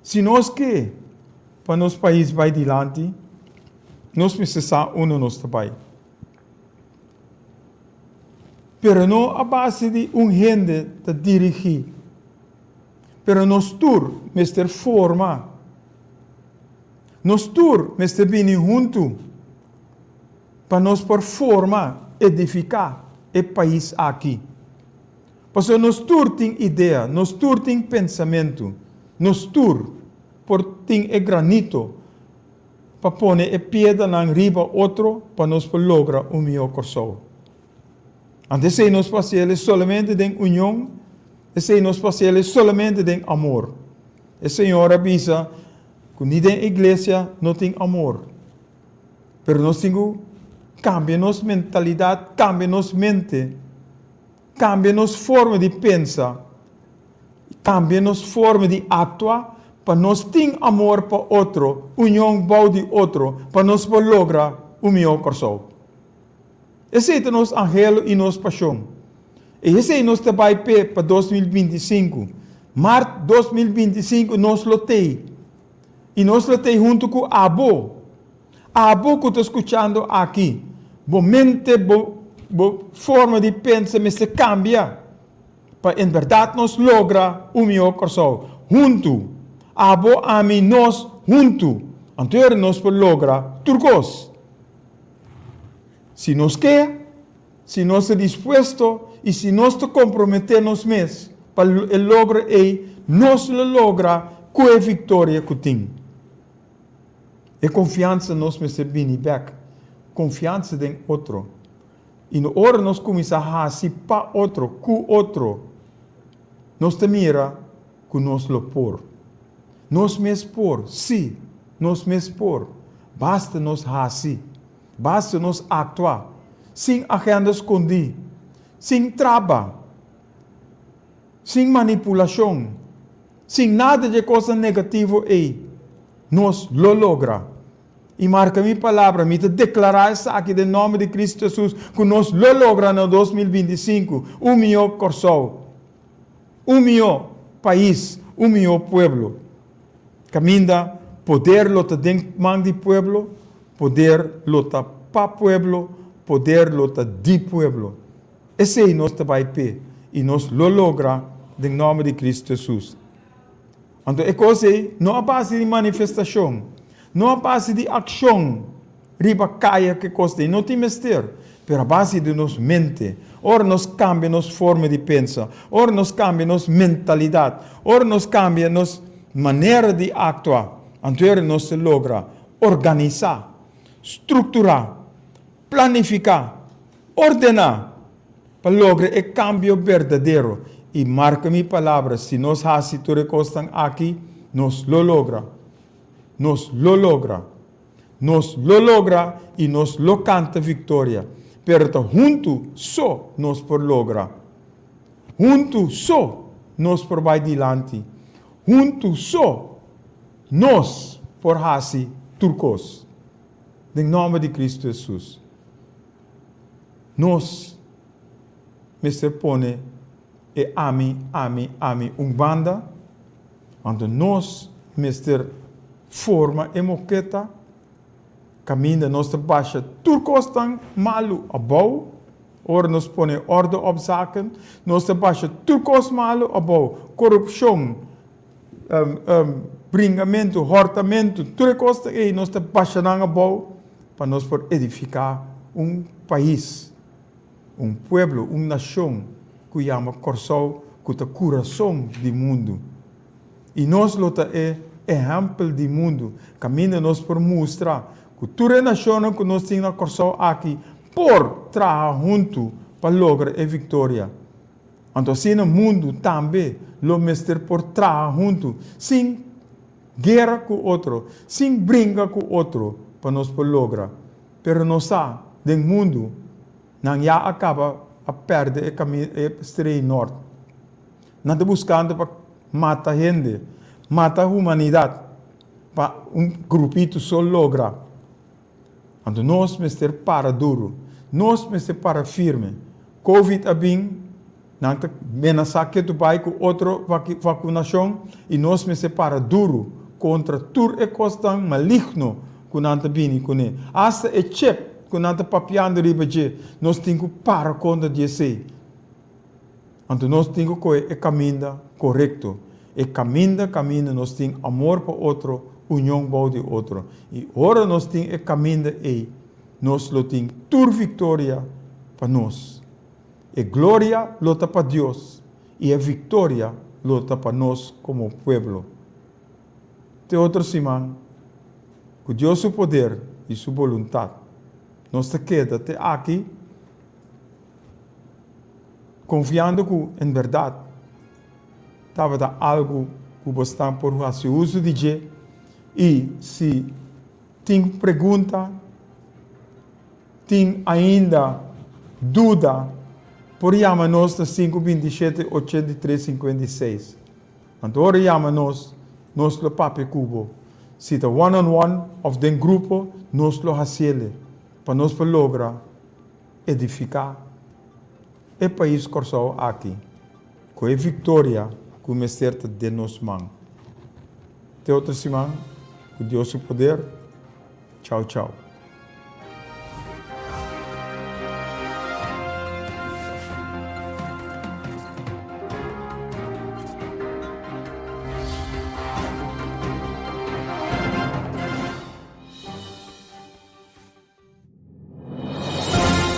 Si nos ke pa nos pais bai dilanti. Nos mester sa unda nos ta bai. Pero no a base di un hende ta dirigí, pero nos tur mester forma. Nos tur mester bini huntu pa nos por forma, edifiká e pais aki. Pasobra nos tur tin idea, nos tur tin pensamentu, nos tur por tin e granito pa pone e piedranan riba otro pa nos por logra un mihó Kòrsou. Anto esei nos por hasiel solamente den union, esei nos por hasiel solamente den amor. E Señor a bisa ku ni den iglesia no tin amor, pero nos tin ku kambia nos mentalidat, kambia nos mente, kambia nos forma di pensa. Tambe nos forma di aktua pa nos tin amor pa otro, union bou di otro pa nos por logra un mihó Kòrsou. Esei ta nos anhelo i nos pashon. I esei nos ta bai p'e pa 2025. Mart 2025 nos lo tei. I nos lo tei huntu ku abo. Abo ku ta skuchando aki, bo mente, bo bo forma di pensa mester kambia. Pa en bèrdat nos logra un mihó Kòrsou huntu, abo, ami, nos huntu, anto ora nos por logra tur kos. Si nos ke, si nos ta dispuesto i si nos ta komprometé nos mes pa e logro ei, nos lo logra ku e viktoria ku tin. E konfiansa nos mester bini bèk, konfiansa den otro. I no ora nos kuminsá hasi pa otro, ku otro, nos ta mira ku nos lo por. Nos mes por, sí, nos mes por. Basta nos hasi, basta nos aktua, sin agenda skondí, sin traba, sin manipulashon, sin nada dje kosnan negativo ei, nos lo logra. I marka mi palabra, mi ta deklará esaki den nòmber di Kristu Hesus, ku nos lo logra na 2025 un mihó Kòrsou, un mihó pais, un mihó pueblo, kaminda poder lo ta den man di pueblo, poder lo ta pa pueblo, poder lo ta di pueblo. Esei nos ta bai p'e i nos lo logra den nòmber di Kristu Hesus. Anto e kos ei no a base di manifestashon, no a base di akshon riba kaya ku e kos ei no tin mester, pero a base di nos mente. Ora nos kambia nos forma di pensa, ora nos kambia nos mentalidat, ora nos kambia nos manera di aktua, anto ora nos ta logra organisá, strukturá, planifiká, ordená Pa logra e kambio berdadero, i marka mi palabra, si nos hasi tur e kosnan aki, nos lo logra. Nos lo logra. Nos lo logra i nos lo kanta viktoria. Pero ta huntu so nos por logra. Huntu so nos por bai dilanti. Huntu so nos por hasi tur kos. Den nòmber di Kristu Hesus. Nos mester pone e ami, ami, ami un banda, anto nos mester forma e moketa kaminda nos ta basha tur kosnan malu abou, ora nos pone orde op zaken, nos ta basha tur kos malu abou, korupshon, bringamentu, hòrtamentu, tur e kosnan ei nos ta basha nan abou pa nos por edifiká un pais, un pueblo, un nashon ku yama Kòrsou ku ta kurason di mundu. I nos lo ta e ehèmpel di mundu kaminda nos por mustra ku tur e nashonnan ku nos tin na Kòrsou aki por traha huntu pa logra e viktoria. Anto asina mundu tambe lo mester por traha huntu sin guera ku otro, sin bringa ku otro pa nos por logra. Pero nos sa, den mundu nan ya a kaba a pèrdè e kaminda, e strei nòrt. Nan ta buskando pa mata hende, mata humanidat pa un grupito so logra. Anto nos mester para duru. Nos mester para firme. Covid a bin, nan ta menasá ketu bai ku otro vakunashon i nos mester para duru kontra tur e kosnan maligno. ku nan ta bini kuné. Asta e chip ku nan ta papiando riba dje, nos tin ku para kontra di esei. Anto nos tin ku kohe e kaminda korekto, e kaminda kaminda nos tin amor pa otro, union bou di otro. I ora nos tin e kaminda ei, nos lo tin tur viktoria pa nos. E gloria lo ta pa Dios i e viktoria lo ta pa nos komo pueblo. Te otro siman, ku Dios su poder i su boluntat, nos ta keda te aki konfiando ku en bèrdat tabata algu ku bosnan por hasi uso di dje i si tin pregunta, tin ainda duda, por yama nos na sinku 27 83 56. Anto ora yama nos, nos lo papia ku bo. Si ta one on one òf den grupo, nos lo hasiele pa nos por logra edifiká e pais Kòrsou aki ku e viktoria ku mester ta den nos man. Te otro siman, ku Dios su poder. Chau chau.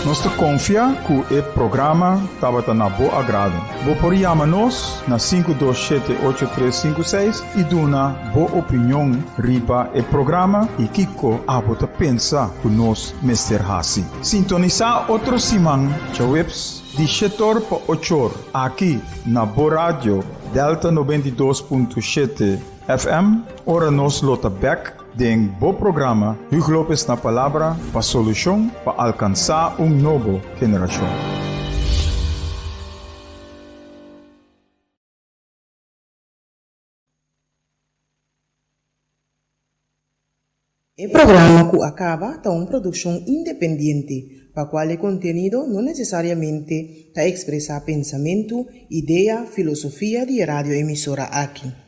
Nos ta konfia ku e programa tabata na bo agrado. Bo por yama nos na 527 8356 i duna bo opinion riba e programa i kiko abo ta pensa ku nos mester hasi. Sintonisá otro siman djaweps di shetor pa ochor aki na bo radio Delta 92.7 FM ora nos lo ta bek den bo programa Hugo Lopez na Palabra pa solushon pa alkansá un nobo generashon. E programa ku a kaba ta un produkshon independiente, pa kual e kontenido no nesesariamente ta ekspresá pensamentu, idea, filosofia di e radioemisora aki.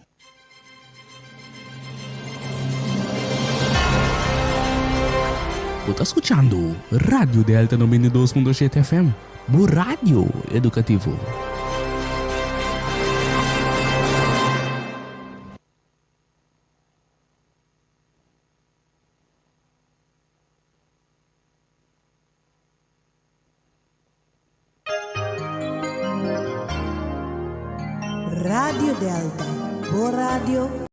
Bo ta skuchando Radio Delta 92.7 FM, bo radio edukativo. Radio Delta, bo radio.